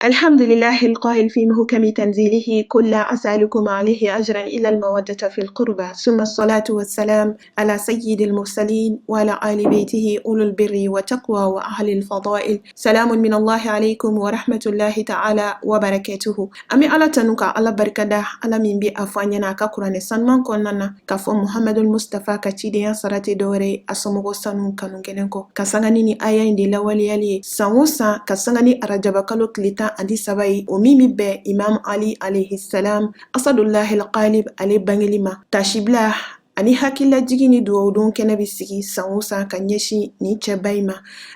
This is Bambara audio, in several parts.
الحمد لله القائل في محكم تنزيله قل لا أسألكم عليه أجرا إلا المودة في القربى ثم الصلاة والسلام على سيد المرسلين وعلى آل بيته أولو البر والتقوى وأهل الفضائل سلام من الله عليكم ورحمة الله تعالى وبركاته. An bɛ Ala tanu ka Ala barikada, Ala min bɛ a fɔ an ɲɛna a ka kuranɛ sanuman kɔnɔna na k'a fɔ Muhamadul Mustafa ka cidenya sara tɛ dɔwɛrɛ ye a somɔgɔ sanu kanu kelen kɔ, ka sanga ni ni aya in de lawaleyali ye san o san, ka sanga ni arajaba kalo tile 13 ye, o min bɛ bɛn Imam Ali alayhi salam Asadullahi al-Ghalib ale bangeli ma. Tasibila ani hakililajigin ni dugawudon kɛnɛ bɛ sigi san o san ka ɲɛsin nin cɛba in ma.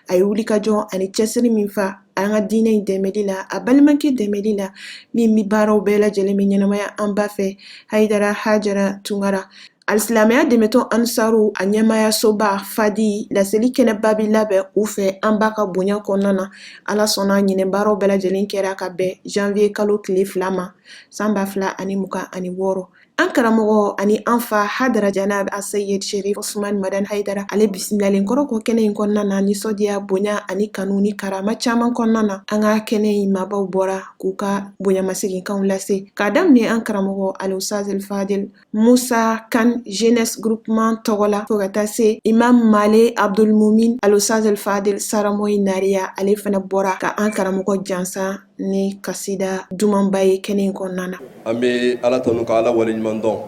A ye wulikajɔ ani cɛsiri min fa an ka diinɛ in dɛmɛli la, a balimakɛ dɛmɛli la, min bɛ baaraw bɛɛ lajɛlen bɛ ɲɛnamaya an ba fɛ, Hayidara Hajara Tunkara. Alisilamɛya dɛmɛtɔn Ansaru a ɲɛmaayasoba Fadi laseli kɛnɛba bɛ labɛn u fɛ an ba ka bonya kɔnɔna na. Ala sɔnna, ɲinɛ baaraw bɛɛ lajɛlen kɛra ka bɛn janvier kalo tile 2 ma san 2026. An karamɔgɔ ani an fa Hadara Janab Asayid Sherif Usman Madan Haidara, ale bisimilalen kɔrɔ kɔ kɛnɛ in kɔnɔna na nisɔndiya, bonya ani kanu ni karama caman kɔnɔna na. An ka kɛnɛ in maabaw bɔra k'u ka bonyamaseginkanw lase, k'a daminɛ an karamɔgɔ Al-Ustaz Fadil Musa Kan Jeunesse Groupement tɔgɔ la, fo ka taa se Imam Male Abdul Mumin. Al-Ustaz Fadil Saramoyi Nariya, ale fana bɔra ka an karamɔgɔ jansa ni kasida dumanba ye kɛnɛ in kɔnɔna na. An bɛ Ala tanu ka Ala waleɲuman dɔn,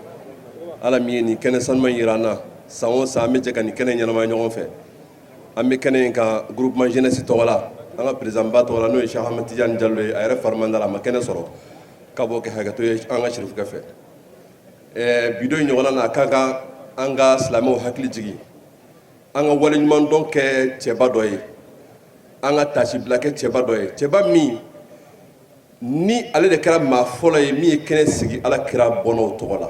Ala min ye nin kɛnɛ sanuman yira an na. San o san, an bɛ jɛ ka nin kɛnɛ ɲɛnamaya ɲɔgɔn fɛ. An bɛ kɛnɛ in kan groupement jeunesse tɔgɔ la, an ka président ba tɔgɔ la, n'o ye Cheikh Ahmed Tidiane Diallo ye. A yɛrɛ farimanda la, a ma kɛnɛ sɔrɔ ka bɔ kɛ hakɛto ye an ka sirifukɛ fɛ. Bi don in ɲɔgɔnna na, a ka kan an ka silamɛw hakili jigin, an ka waleɲuman dɔn kɛ cɛba dɔ ye, an ka tasibila kɛ cɛba dɔ ye, cɛba min ni ale de kɛra maa fɔlɔ ye min ye kɛnɛ sigi Ala kira bɔnnaw tɔgɔ la.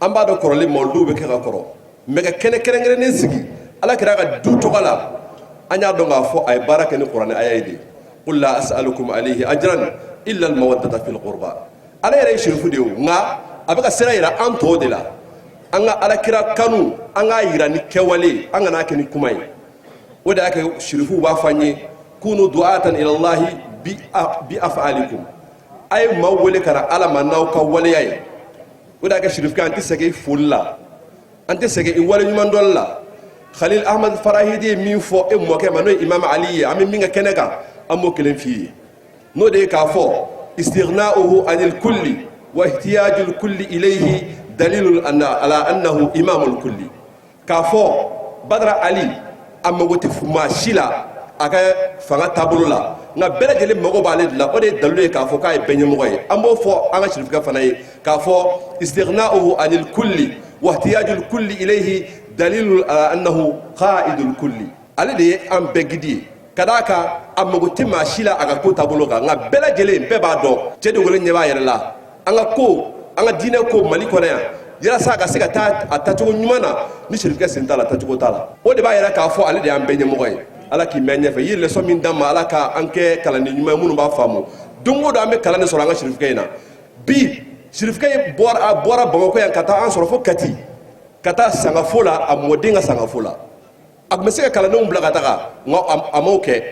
An b'a dɔn kɔrɔlen mawuluduw bɛ kɛ ka kɔrɔ, mais ka kɛnɛ kɛrɛnkɛrɛnnen sigi Ala kira ka du tɔgɔ la, an y'a dɔn k'a fɔ a ye baara kɛ ni kuranɛ aya ye de: qul la as'alukum alayhi ajran illa al-mawaddata fil qurba. Ala yɛrɛ ye sirifu de ye, nka a bɛ ka sira yira an tɔw de la. An ka Ala kira kanu, an k'a yira ni kɛwale, an kan'a kɛ ni kuma ye. O de y'a kɛ sirifuw b'a fɔ an ye: kunu du'atan ila Allahi bi af'alikum. A ye maaw wele ka na Ala ma n'aw ka waleya ye. O de y'a kɛ, sirifukɛ, an tɛ sɛgɛn i foli la, an tɛ sɛgɛn i waleɲuman dɔnli la. Khalil Ahmad Farahidi ye min fɔ e mɔkɛ ma, n'o ye Imam Ali ye, an bɛ min kɛ kɛnɛ kan, an b'o kelen f'i ye, n'o de ye k'a fɔ: istighna'uhu anil kulli wa ihtiyajul kulli ilayhi dalilun ala annahu imamul kulli. K'a fɔ Badara Ali, a mago tɛ maa si la a ka fanga taabolo la, nka bɛɛ lajɛlen mago b'ale de la, o de ye dalilu ye k'a fɔ k'a ye bɛɛ ɲɛmɔgɔ ye. An b'o fɔ an ka sirifukɛ fana ye k'a fɔ: istighna'uhu anil kulli wa ihtiyajul kulli ilayhi dalilun ala annahu qa'idul kulli. Ale de ye an bɛɛ guide ye, ka d'a kan a mago tɛ maa si la a ka ko taabolo kan, nka bɛɛ lajɛlen bɛɛ b'a dɔn cɛ dogolen ɲɛ b'a yɛrɛ la. An ka ko, an ka diinɛ ko Mali kɔnɔ yan, yalasa a ka se ka taa a tacogo ɲuman na, ni sirifukɛ sen t'a la, tacogo t'a la. O de b'a yɛrɛ k'a fɔ ale de y'an bɛɛ ɲɛmɔgɔ ye. Ala k'i mɛn ɲɛfɛ. I ye leçon min d'an ma, Ala ka an kɛ kalanden ɲuman ye minnu b'a faamu. Don o don, an bɛ kalan de sɔrɔ an ka sirifukɛ in na. Bi sirifukɛ bɔra, a bɔra Bamakɔ yan ka taa an sɔrɔ fo Kati, ka taa sangafo la, a mɔden ka sangafo la. A tun bɛ se ka kalandenw bila ka taga, nka a m'o kɛ.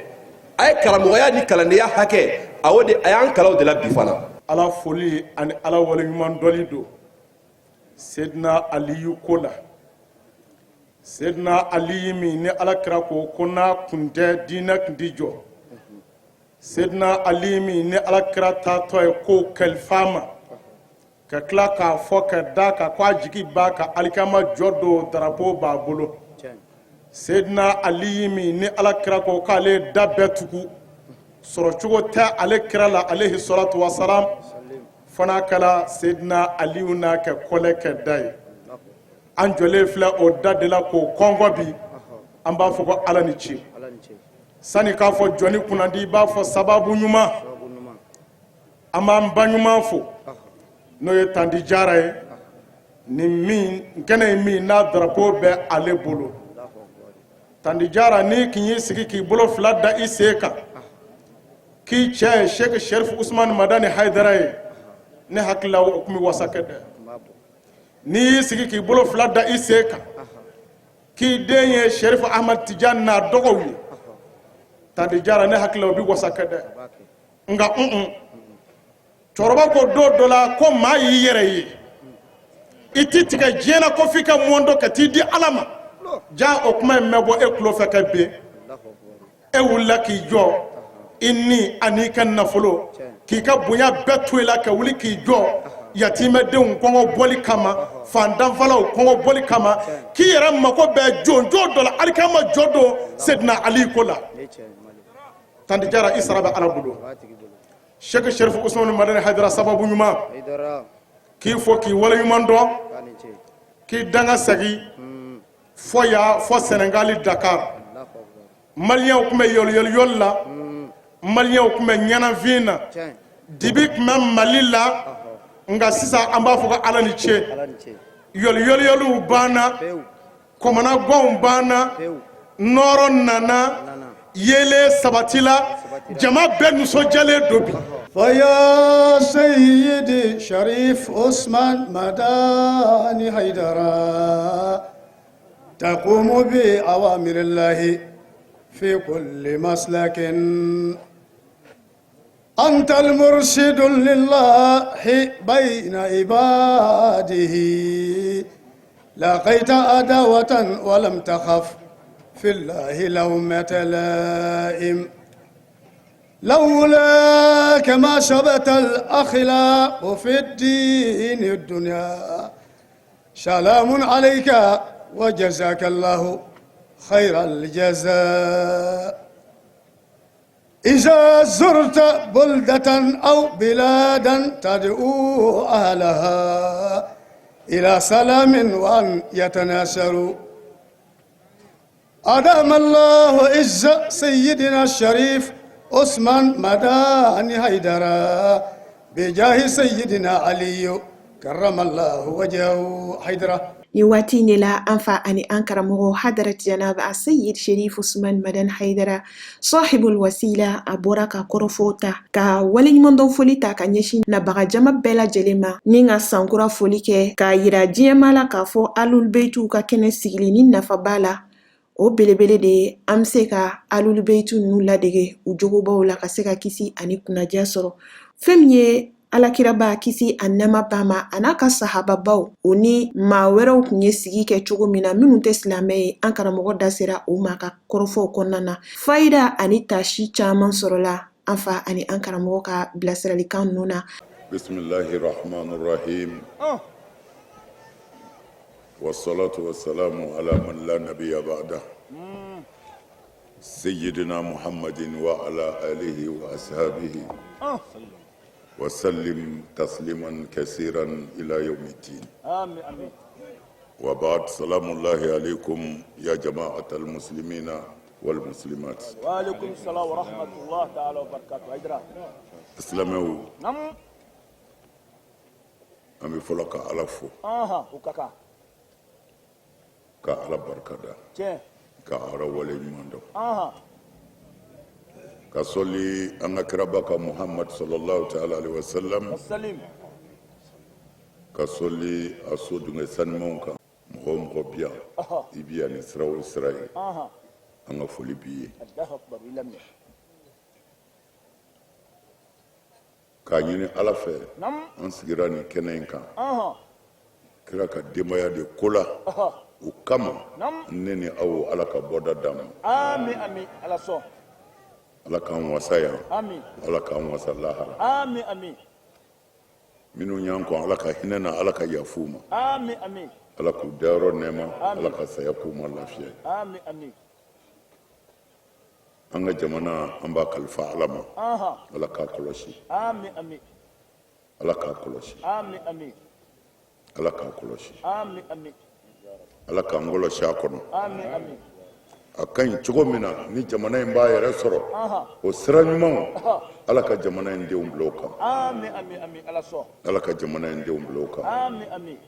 A ye karamɔgɔya ni kalandenya hakɛ, a o de a y'an kalan o de la bi fana. Ala foli ani Ala waleɲuman dɔli don Sedina Aliyu ko la. Sedina Aliyu min ni Ala kira ko ko n'a kun tɛ, diinɛ tun tɛ jɔ. Sedina Ali min ni Ala kira taatɔ ye ko kalifa ma, ka tila k'a fɔ ka da kan ko a jigi b'a kan alikama jɔ don, darapo b'a bolo. Sedina Ali min ni Ala kira ko k'ale da bɛɛ tugu, sɔrɔcogo tɛ ale kira la, alayhi salatu wasalam, fana kɛra Sedina Aliyu n'a kɛ kɔlɛ kɛ da ye. An jɔlen filɛ o da de la k'o kɔngɔ bi. An b'a fɔ ko Ala ni ce. Sani k'a fɔ jɔnni kunnandi, i b'a fɔ sababu ɲuman. An b'an ba ɲuman fo, n'o ye Tandi Jara ye. Ni min kɛnɛ ye min n'a darapo bɛ ale bolo. Tandi Jara, n'i k'i y'i sigi k'i bolo fila da i sen kan k'i cɛ ye Sheikh Sherif Usman Madani Haidara ye, ne hakili la o tun bɛ wasa kɛ dɛ. N'i y'i sigi k'i bolo fila da i sen kan k'i den ye Sherif Ahmad Tidiane n'a dɔgɔw ye, Tandi Jara, ne hakili la o bɛ wasa kɛ dɛ. Nka cɛkɔrɔba ko don dɔ la ko maa y'i yɛrɛ ye, i ti tigɛ diɲɛ na ko f'i ka mɔn dɔ ka t'i di Ala ma. Ja o kuma in mɛ bɔ e tulo fɛ ka bin, e wulila k'i jɔ, i ni an'i ka nafolo, k'i ka bonya bɛɛ to i la, ka wuli k'i jɔ yatimɛdenw kɔngɔ bɔli kama, fantanfalaw kɔngɔ bɔli kama, k'i yɛrɛ mako bɛɛ jɔnjɔn dɔ la alikiyama jɔ don Sedina Ali ko la. Tanti Jara, i sara bɛ Ala bolo. Sɛki Serifu Usumani Madani Hayidara, sababu ɲuman k'i fo k'i waleɲuman dɔn, k'i danga segin fɔ yan fɔ Sɛnɛgali Dakar. Maliyɛnw tun bɛ yɔliyɔliyɔli la, maliyɛnw tun bɛ ɲɛnafin na, dibi tun bɛ Mali la, nka sisan an b'a fɔ ko Ala ni ce, yɔliyɔliyɔliw banna, kɔmɔnagwanw banna, nɔɔrɔ nana, yeelen sabatila, jama bɛɛ nisɔndiyalen don bi. فيا سيدي شريف عثمان مداني حيدرا تقوم بأوامر الله في كل مسلك أنت المرشد لله بين عباده لقيت عداوة ولم تخف في الله لومة لائم لولاك ما شبت الأخلاق في الدين الدنيا سلام عليك وجزاك الله خير الجزاء إذا زرت بلدة أو بلادا تدعو أهلها إلى سلام وأن يتناصروا أدام الله عز سيدنا الشريف عثمان مداني حيدرا بجاه سيدنا علي كرم الله وجهه حيدرا. Ni waati in de la, an fa ani an karamɔgɔ Hadarat Janab a Seyid Sherif Usman Madan Haidara, sahibul wasila, a bɔra ka kɔrɔfɔw ta, ka waleɲumandɔn foli ta ka ɲɛsin nabaga jama bɛɛ lajɛlen ma, ni ka sankura foli kɛ k'a yira diɲɛma la k'a fɔ alulbeyituw ka kɛnɛ sigili ni nafa b'a la. O belebele de ye an bɛ se ka alulbeytu ninnu ladege u jogobaw la, ka se ka kisi ani kunnadiya sɔrɔ. Fɛn min ye alakiraba, kisi a nɛɛma b'a ma, a n'a ka sahababaw, o ni maa wɛrɛw tun ye sigi kɛ cogo min na minnu tɛ silamɛ ye, an karamɔgɔ da sera o ma ka kɔrɔfɔw kɔnɔna na. Fayida ani tasi caman sɔrɔla an fa ani an karamɔgɔ ka bilasiralikan ninnu na. Bisimilahi rahman rahim. Wasalatu wasalamu ala man la nabiya ba'da. Sayyidina Muhammadin wa ala alihi wa ashabihi. Wa sallim tasliman kasiran ila yawmiddin. Amin. Wa ba'd, salamullahi alaikum ya jama'atal muslimina wal muslimat. Wa alaikum salam wa rahmatullah ta'ala wa barakatuh. Haidara. Silamɛw, Nam. an bɛ fɔlɔ ka Ala fo, Aha, o ka kan. ka Ala barika da, Tiɲɛ. ka Ala wale ɲuman dɔn. Aha. Ka sɔli an ka kiraba kan Muhammad sallallahu ta'ala alaihi wa sallam, Wasalim. ka sɔli a so dungɛ sanumanw kan. Mɔgɔ o mɔgɔ bi yan, i bi yan ni sira o sira ye, Aha. an ka foli b'i ye. Allahu akbar, i laminɛ. K'a ɲini Ala fɛ, Nam. an sigira nin kɛnɛ in kan Aha. kira ka denbaya de ko la. Aha. O kama, Nam. ne ni aw, Ala ka bɔda d'an ma. Amin, amin. Ala sɔn. Ala k'an wasa yan. Amin. Ala k'an wasa lahara. Amin, amin. Minnu y'an kɔn, Ala ka hinɛ na, Ala ka yafa u ma. Amin, amin. Ala k'u dayɔrɔ nɛɛma, Ala ka saya k'u ma lafiya ye. Amin, amin. An ka jamana, an b'a kalifa Ala ma. Aha. Ala k'a kɔlɔsi. Amin, amin. Ala k'a kɔlɔsi. Amin, amin. Ala k'a kɔlɔsi. Amin, amin. Ala k'an kɔlɔsi a kɔnɔ. Amin, amin. A ka ɲi cogo min na ni jamana in b'a yɛrɛ sɔrɔ, Aha. o sira ɲumanw, Ala ka jamana in denw bila o kan. Amin, amin, amin. Ala sɔn. Ala ka jamana in denw bila o kan. Amin, amin.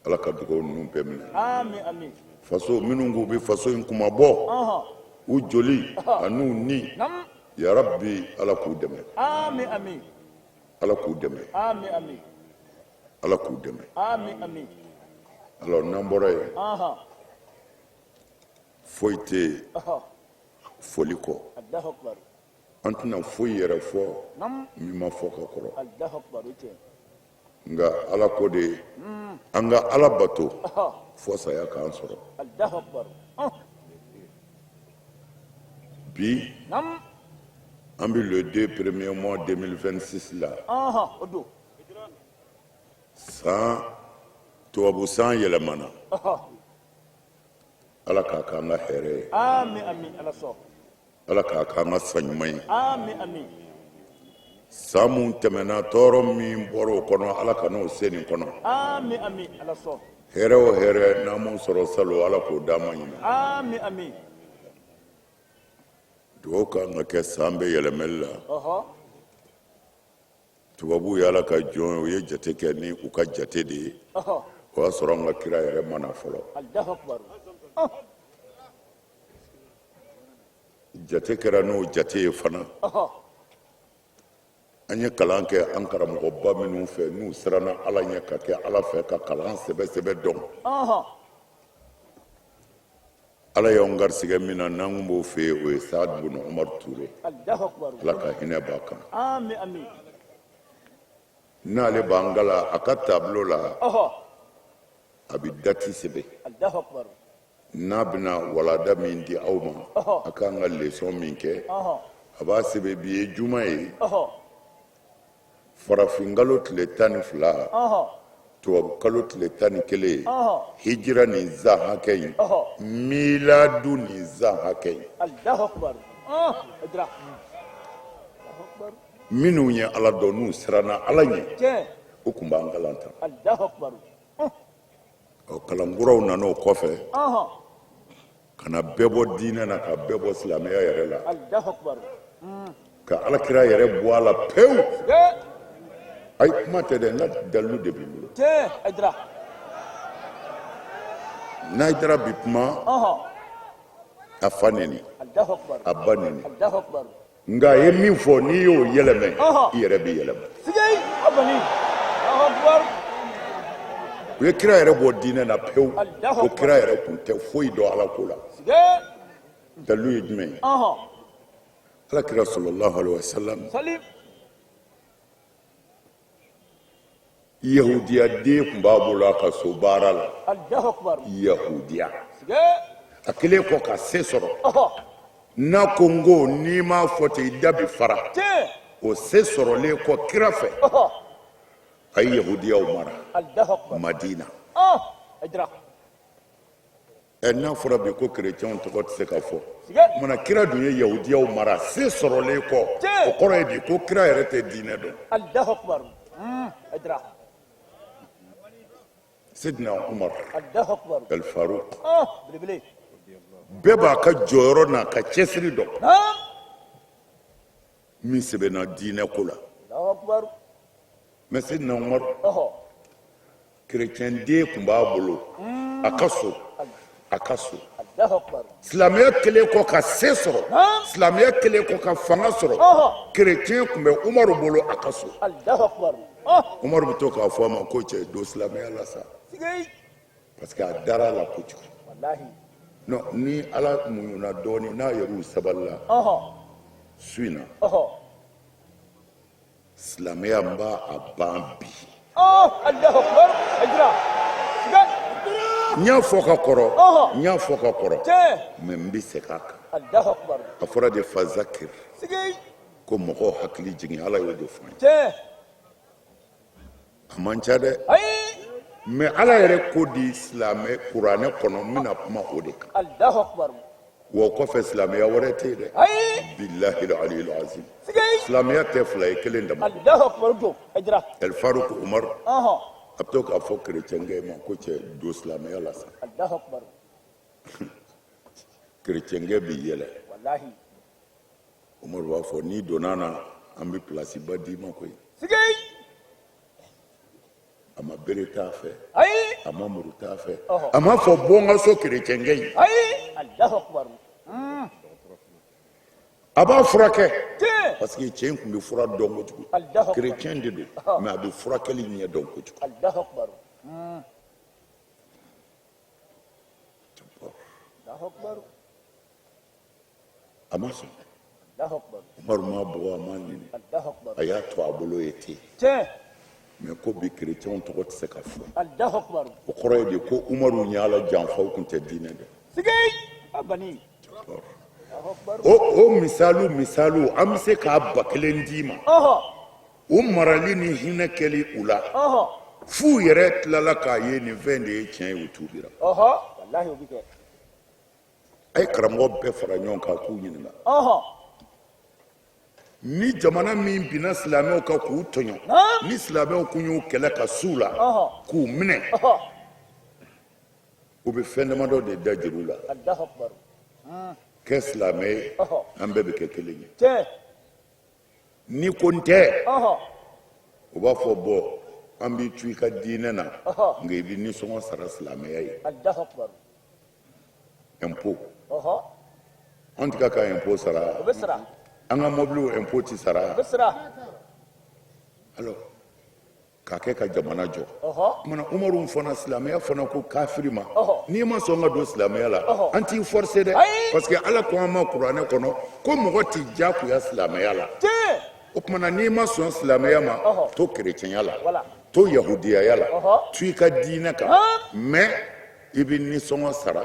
Ala ka dugawu ninnu bɛɛ minɛ. Amin, amin. Faso minnu k'u bɛ faso in kunmabɔ, Aha. u joli an'u ni, Nam. yarabi, Ala k'u dɛmɛ. Amin, amin. Ala k'u dɛmɛ. Amin, amin. Ala k'u dɛmɛ. Amin, amin. Alors, n'an bɔra yen, Aha. foyi tɛ yen Aha. foli kɔ. Allahu akbar. An tɛna foyi yɛrɛ fɔ min ma fɔ ka kɔrɔ. Nka ala ko de, an ka ala bato fo saya k'an sɔrɔ. Bi an bɛ le 2 premier mois 2026 la, san tubabu san yɛlɛmana. Ala k'a k'an ka hɛrɛ ye, Ala k'a k'an ka san ɲuman ye. San mun tɛmɛna, tɔɔrɔ min bɔra o kɔnɔ, Ala kan'o se nin kɔnɔ. Hɛrɛ o hɛrɛ n'an m'o sɔrɔ salon, Ala k'o d'an ma ɲinan. Dugawu kan ka kɛ san bɛ yɛlɛmɛli la. Tubabuw ye Ala ka jɔn ye, u ye jate kɛ ni u ka jate de ye. O y'a sɔrɔ an ka kira yɛrɛ ma na fɔlɔ. Jate kɛra n'o jate ye fana. An ye kalan kɛ an karamɔgɔba minnu fɛ, n'u siranna Ala ɲɛ ka kɛ Ala fɛ, ka kalan sɛbɛ sɛbɛ dɔn. Ala y'anw garisigɛ min na, n'an kun b'o fɛ yen, o ye Saad bun Umar Ture, Ala ka hinɛ b'a kan. N'ale b'an kalan a ka tableau la, a bɛ date sɛbɛn. N'a bɛna walada min di aw ma, a k'an ka leçon min kɛ, a b'a sɛbɛn: bi ye juma ye, farafinkalo tile 12, tubabukalo tile 11, hijira nin san hakɛ in, miladu nin san hakɛ in. Minnu ye Ala dɔn, n'u siranna Ala ɲɛ, u tun b'an kalan tan. Ɔ, kalankuraw nana o kɔfɛ ka na bɛɛ bɔ diinɛ na, ka bɛɛ bɔ silamɛya yɛrɛ la, ka alakira yɛrɛ bɔ a la pewu. Ayi, kuma tɛ dɛ, n ka dalilu de b'i bolo. N'Ayidara bi kuma, a fa neni, a ba neni, nka a ye min fɔ, n'i y'o yɛlɛmɛ, i yɛrɛ b'i yɛlɛma. U ye kira yɛrɛ bɔ diinɛ na pewu, ko kira yɛrɛ kun tɛ foyi dɔn Ala ko la. Dalilu ye jumɛn ye? Ala kira sallallahu alaihi wasallam, yahudiya den tun b'a bolo a ka so baara la. Yahudiya, a kɛlen kɔ ka se sɔrɔ, n'a ko n ko n'i m'a fɔ ten, i da bi fara. O se sɔrɔlen kɔ kira fɛ, a ye yahudiyaw mara Madina. Ɛ, n'a fɔra bi ko kerecɛnw tɔgɔ tɛ se ka fɔ, mana kira dun ye yahudiyaw mara se sɔrɔlen kɔ, o kɔrɔ ye di? Ko kira yɛrɛ tɛ diinɛ dɔn. Sidina Umar El Farouk, bɛɛ b'a ka jɔyɔrɔ n'a ka cɛsiri dɔn min sɛbɛnna diinɛ ko la. Mais Sidina Umar, kerecɛn den tun b'a bolo a ka so, a ka so. Silamɛya kɛlen kɔ ka se sɔrɔ, silamɛya kɛlen kɔ ka fanga sɔrɔ, kerecɛn tun bɛ Umaru bolo a ka so. Umaru bɛ to k'a fɔ a ma ko cɛ, don silamɛya la sa, parce que a dara a la kojugu. Non, ni Ala muɲuna dɔɔnin, n'a yɛrɛw sabalila su in na, silamɛya n b'a a ban bi. N y'a fɔ ka kɔrɔ, n y'a fɔ ka kɔrɔ, mais n bɛ segin a kan. A fɔra de fazakir, ko mɔgɔw hakili jigin. Ala y'o de fɔ an ye. A man ca dɛ, mais Ala yɛrɛ ko di silamɛ kuranɛ kɔnɔ, n bɛna kuma o de kan. Wa o kɔfɛ, silamɛya wɛrɛ tɛ yen dɛ. Bilahi aliyul azim, silamɛya tɛ fila ye, kelen dama. El Farouk Umar, a bɛ to k'a fɔ kerecɛnkɛ ma ko cɛ, don silamɛya la sa. Kerecɛnkɛ bɛ yɛlɛ. Umaru b'a fɔ n'i donna na, an bɛ pilasiba d'i ma koyi. A ma bere t'a fɛ, a ma muru t'a fɛ, a ma fɔ bɔ n ka so. Kerecɛnkɛ in, a b'a furakɛ, parce que cɛ in tun bɛ fura dɔn kojugu. Kerecɛn de don, mais a bɛ furakɛli ɲɛ dɔn kojugu. A ma sɔn. Umaru m'a bugɔ, a m'a neni, a y'a to a bolo ye ten. Mais ko bi kerecɛnw tɔgɔ tɛ se ka fɔ. O kɔrɔ ye de ko Umaru ye Ala janfa, u tun tɛ diinɛ dɔn. O misaliw an bɛ se k'a 1000 d'i ma. U marali ni hinɛ kɛli u la, f'u yɛrɛ tilala k'a ye nin fɛn de ye tiɲɛ ye, u tuubira. A ye karamɔgɔ bɛɛ fara ɲɔgɔn kan k'u ɲininka, ni jamana min binna silamɛw kan k'u tɔɲɔ, ni silamɛw kun y'u kɛlɛ ka s'u la k'u minɛ, u bɛ fɛn damadɔ de da juru la: kɛ silamɛ ye, an bɛɛ bɛ kɛ kelen ye. N'i ko n tɛ, u b'a fɔ bɔn, an b'i to i ka diinɛ na, nka i bɛ nisɔngɔ sara silamɛya ye, impôt. An tɛ ka ka impôt sara, an ka mɔbiliw impôt tɛ sara. Alors k'a kɛ ka jamana jɔ. Kumana Umaru fana, silamɛya fana ko kafiri ma, n'i ma sɔn ka don silamɛya la, an t'i forcer dɛ, parce que Ala ko an ma kuranɛ kɔnɔ ko mɔgɔ tɛ diyagoya silamɛya la. O kumana n'i ma sɔn silamɛya ma, to kerecɛnya la, to yahudiyaya la, to i ka diinɛ kan, mais i bɛ nisɔngɔ sara,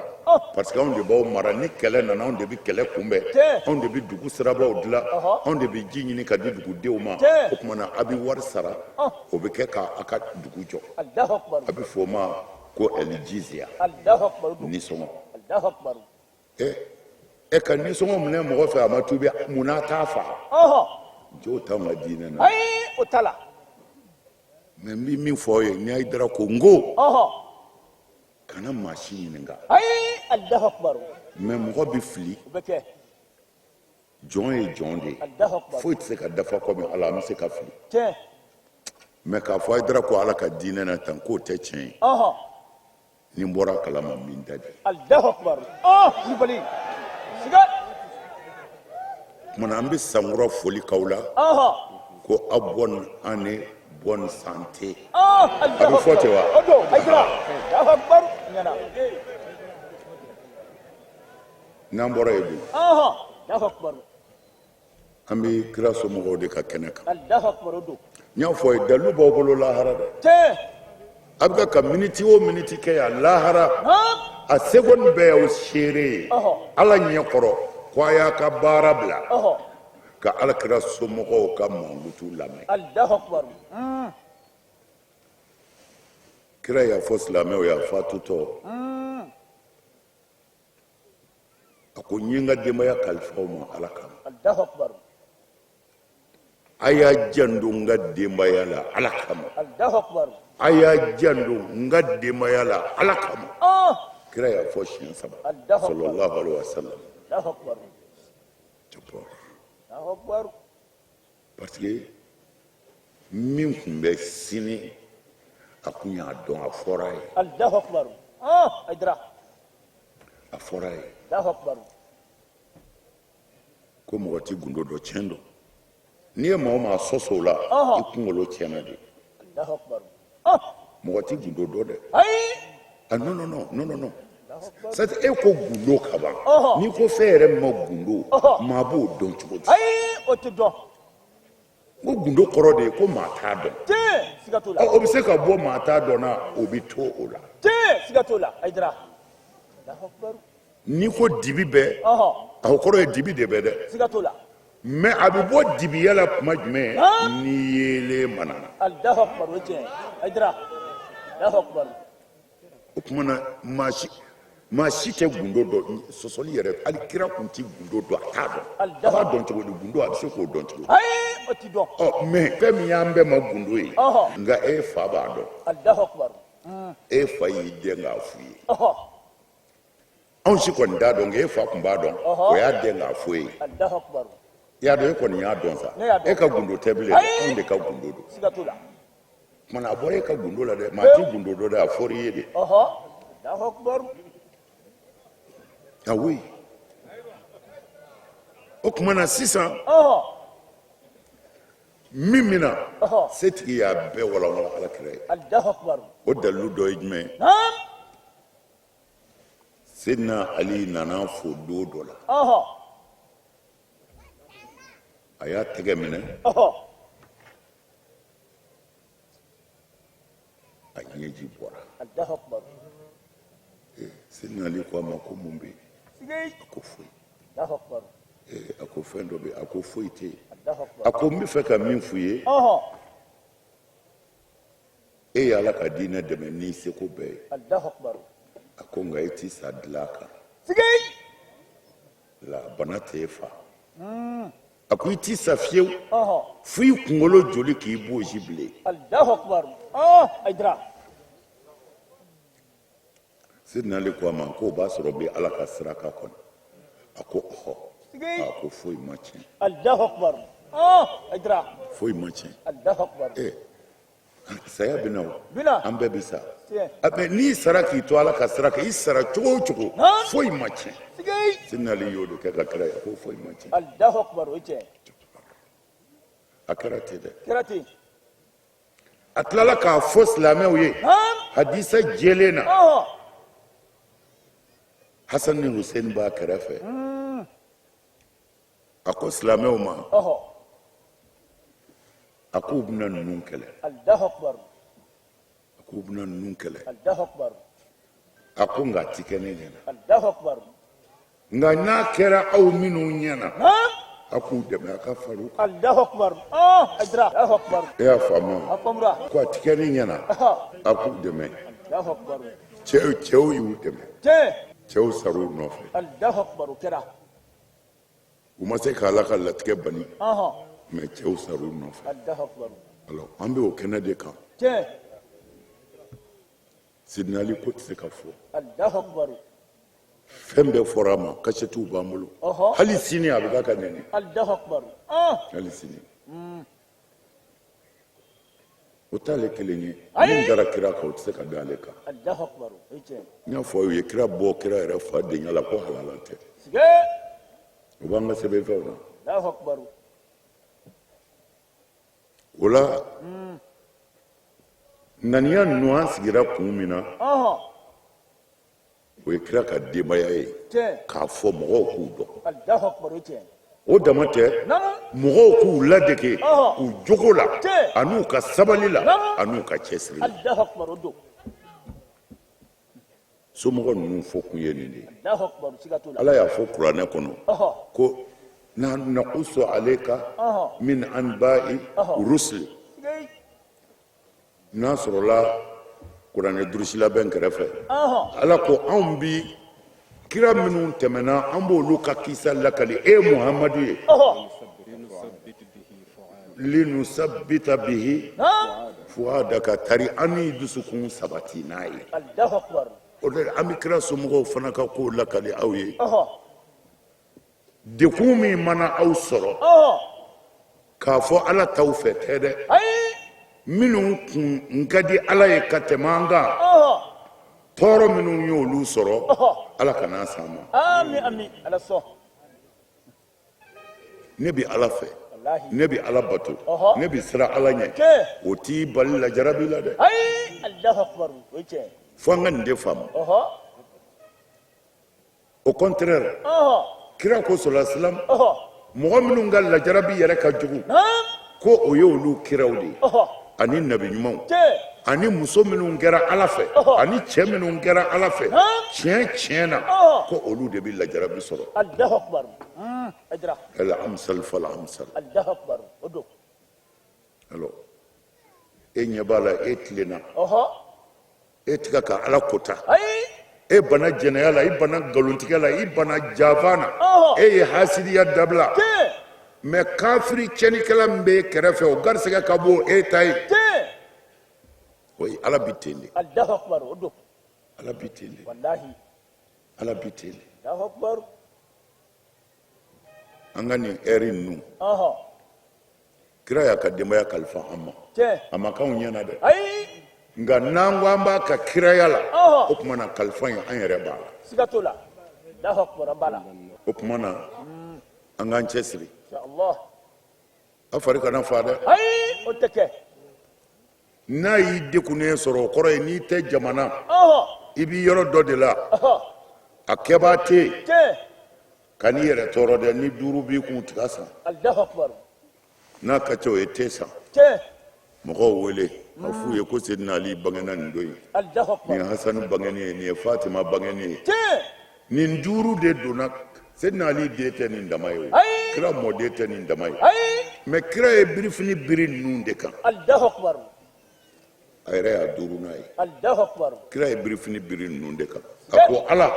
parce que anw de b'aw mara. Ni kɛlɛ nana, anw de bɛ kɛlɛ kunbɛn, anw de bɛ dugu sirabaw dilan, anw de bɛ ji ɲini ka di dugudenw ma. O tuma na a bɛ wari sara, o bɛ kɛ k'a ka dugu jɔ. A bɛ fɔ o ma ko ɛlijiziya, nisɔngɔ. Ɛ ka nisɔngɔ minɛ mɔgɔ fɛ, a ma tuubi, mun n'a t'a fa jo t'anw ka diinɛ na. Ayi, o t'a la. Mais n bɛ min fɔ aw ye, ni Hayidara ko n ko kana maa si ɲininka. Ayi, Alahu akubaru. Mais mɔgɔ bɛ fili. O bɛ kɛ. Jɔn ye jɔn de ye, foyi tɛ se ka dafa komi Ala, an bɛ se ka fili. Mais k'a fɔ Hayidara ko Ala ka diinɛ na tan, k'o tɛ tiɲɛ ye, ni n bɔra a kalama, n bɛ n da di. Alahu akubaru. Kulubali siga. Kumana an bɛ sankura foli k'aw la ko aw bonne année, bonne santé. A bɛ fɔ ten wa? O don, Hayidara. Alahu akubaru, ɲɛna. N'an bɔra yen dun, Alahu akubaru, an bɛ kira somɔgɔw de ka kɛnɛ kan. Alahu akubaru, o don. N y'a fɔ a ye, dalilu b'aw bolo lahara dɛ. A bɛ ka miniti o miniti kɛ yan lahara, a seconde bɛɛ y'aw seere ye Ala ɲɛ kɔrɔ ko a y'a ka baara bila ka Ala kira somɔgɔw ka mankutu lamɛn. Alahu akubaru. Kira y'a fɔ silamɛw ye a fatutɔ, a ko n ye n ka denbaya kalifa aw ma Ala kama. Alahu akubaru. A y'a janto n ka denbaya la Ala kama. Alahu akubaru. A y'a janto n ka denbaya la Ala kama. Kira y'a fɔ siɲɛ saba, sallallahu alaihi wa sallam. Alahu akubaru. Alahu akubaru. Parce que min tun bɛ sini, a kun y'a dɔn, a fɔra a ye. Alahu akubaru. Hayidara. A fɔra a ye. Alahu akubaru. Ko mɔgɔ tɛ gundo dɔn, tiɲɛ don. N'i ye maa o maa sɔsɔ o la, i kunkolo tiɲɛna de. Alahu akubaru. Mɔgɔ tɛ gundo dɔn dɛ. Ayi. Ah, non, non, non, non, non, non. C'est e ko gundo ka ban. N'i ko fɛn yɛrɛ ma gundo, maa b'o dɔn cogo di? Ayi, o tɛ dɔn. Ko gundo kɔrɔ de ye ko maa t'a dɔn. Tiɲɛ, siga t'o la. O bɛ se ka bɔ maa t'a dɔn na, o bɛ to o la. Tiɲɛ, siga t'o la, Hayidara. N'i ko dibi bɛ, a kɔrɔ ye dibi de bɛ dɛ. Siga t'o la. Mais a bɛ bɔ dibiya la tuma jumɛn? Ni yeelen mana na. Alahu akubar, o ye tiɲɛ ye, Hayidara. Alahu akubar. O tuma na maa si tɛ gundo dɔn, sɔsɔli yɛrɛ, hali kira kun tɛ gundo dɔn, a t'a dɔn. A b'a dɔn cogo di gundo? A bɛ se k'o dɔn cogo di? Ayi, o ti dɔn. Ɔ, mais fɛn min y'an bɛɛ ma gundo ye, nka e fa b'a dɔn. Alahu akubar. E fa y'i dɛn k'a f'u ye. Anw si kɔni t'a dɔn, nka e fa tun b'a dɔn, o y'a dɛn k'a f'e ye. Alahu akubar. I y'a dɔn, e kɔni y'a dɔn sa. E ka gundo tɛ bilen dɛ, anw de ka gundo don. Siga t'o la. Tuma na a bɔra e ka gundo la dɛ, maa t'i gundo dɔn dɛ, a fɔra i ye de. Alahu akubar. Ah oui. O tuma na sisan, min bɛ na, setigi y'a bɛɛ walawala Ala kira ye. Alahu akubar. O dalilu dɔ ye jumɛn ye? Seydina Ali nana fo don dɔ la. A y'a tɛgɛ minɛ, a ɲɛji bɔra. Sidina Ali ko a ma ko mun bɛ yen? A ko foyi. A ko fɛn dɔ bɛ yen. A ko foyi tɛ yen. A ko n bɛ fɛ ka min f'u ye, e ye Ala ka diinɛ dɛmɛ n'i seko bɛɛ ye. A ko nka e ti sa dilan kan la, bana tɛ e fa. A ko i ti sa fiyewu fo i kunkolo joli k'i bosi bilen. Sidina Ali ko a ma k'o b'a sɔrɔ bɛ Ala ka sira kan kɔni. A ko ɔhɔ. A ko foyi ma tiɲɛ, foyi ma tiɲɛ. Saya bɛ na o, an bɛɛ bɛ sa. Mɛ n'i sara k'i to Ala ka sira kan, i sara cogo o cogo, foyi ma tiɲɛ. Sidina Ali y'o de kɛ ka kira ye, ko foyi ma tiɲɛ. A kɛra ten dɛ. A tilala k'a fɔ silamɛw ye hadisa jɛlen na, Hasan ni Hussein b'a kɛrɛfɛ. A ko silamɛw ma, a k'u bɛna ninnu kɛlɛ, a k'u bɛna ninnu kɛlɛ. A ko nka a ti kɛ ne ɲɛna, nka n'a kɛra aw minnu ɲɛna, a k'u dɛmɛ, a ka fara u kan. E y'a faamu ko a ti kɛ ne ɲɛna, a k'u dɛmɛ. Cɛw y'u dɛmɛ, cɛw sar'u nɔfɛ. U ma se ka Ala ka latigɛ bali, mɛ cɛw sar'u nɔfɛ. Alors an bɛ o kɛnɛ de kan. Sidina Ali ko tɛ se ka fɔ, fɛn bɛɛ fɔra a ma, kasɛtiw b'an bolo. Hali sini a bɛ k'a ka nɛni, hali sini. O t'ale kelen ye. Min dara kira kan, o tɛ se ka da ale kan. N y'a fɔ aw ye, kira bɔ kira yɛrɛ fa denya la, ko halala tɛ. O b'an ka sɛbɛnfɛnw na. O la ŋaniya ninnu, an sigira kun min na, o ye kira ka denbaya ye, k'a fɔ mɔgɔw k'u dɔn. O dama tɛ, mɔgɔw k'u ladege u jogo la, an'u ka sabali la, an'u ka cɛsiri la. Somɔgɔ ninnu fɔ kun ye nin de ye. Ala y'a fɔ kuranɛ kɔnɔ ko nahnu naqusu alayka min anba'i rusuli. N'a sɔrɔla kuranɛ durusila bɛ n kɛrɛfɛ. Ala ko anw bi kira minnu tɛmɛna, an b'olu ka kisa lakali e Muhamadu ye, linusabbita bihi fuadaka, tari an n'i dusukun sabati n'a ye. O de an bɛ kira somɔgɔw fana ka kow lakali aw ye. Dekun min mana aw sɔrɔ, k'a fɔ Ala t'aw fɛ tɛ dɛ, minnu kun ka di Ala ye ka tɛmɛ an kan, tɔɔrɔ minnu y'olu sɔrɔ, Ala kana s'an ma. Ne bɛ Ala fɛ, ne bɛ Ala bato, ne bɛ siran Ala ɲɛ, o t'i bali lajarabi la dɛ. Fo an ka nin de faamu. Au contraire, kira ko sɔla salam, mɔgɔ minnu ka lajarabi yɛrɛ ka jugu, ko o ye olu kiraw de ye, ani nabi ɲumanw, ani muso minnu kɛra Ala fɛ, ani cɛ minnu kɛra Ala fɛ tiɲɛ tiɲɛ na, ko olu de bɛ lajarabi sɔrɔ. Al amsal fal amsal. Alors e ɲɛ b'a la, e tilenna, e tɛ ka Ala kota, e banna jɛnɛya la, i banna nkalontigɛ la, i banna janfa na, e ye hasidiya dabila, mɛ kafiri tiɲɛnikɛla min b'e kɛrɛfɛ, o garisɛgɛ ka bon e ta ye. O ye Ala bi ten de, Ala bi ten de, Ala bi ten de. An ka nin ɛri ninnu, kira y'a ka denbaya kalifa an ma, a ma k'anw ɲɛna dɛ. Nka n'an ko an b'a ka kiraya la, o tuma na kalifa in, an yɛrɛ b'a la. Siga t'o la. Allahu akbar, an b'a la. O tuma na an k'an cɛsiri, a fari kana fa dɛ. Ayi, o tɛ kɛ. N'a y'i degunnen sɔrɔ, o kɔrɔ ye n'i tɛ jamana, i b'i yɔrɔ dɔ de la, a kɛbaa tɛ yen. Kan'i yɛrɛ tɔɔrɔ dɛ. Ni 5 b'i kun, tiga san. N'a ka ca o ye te san. Tiɲɛ. Mɔgɔw wele a f'u ye ko Sedina Ali bangena nin don in. Alahu Nin ye akubar. Hasani bangeni ye, nin ye Fatima bangeni ye. Tiɲɛ. Nin duuru de donna Sedina Ali den tɛ nin dama ye o. Ayi. Kira mɔden tɛ nin dama ye. Ayi. Mais kira ye birifini biri ninnu de kan. Alahu akubar. A yɛrɛ y'a duurunan ye. Alahu akubar. Kira ye birifini biri ninnu de kan. A ko Ala,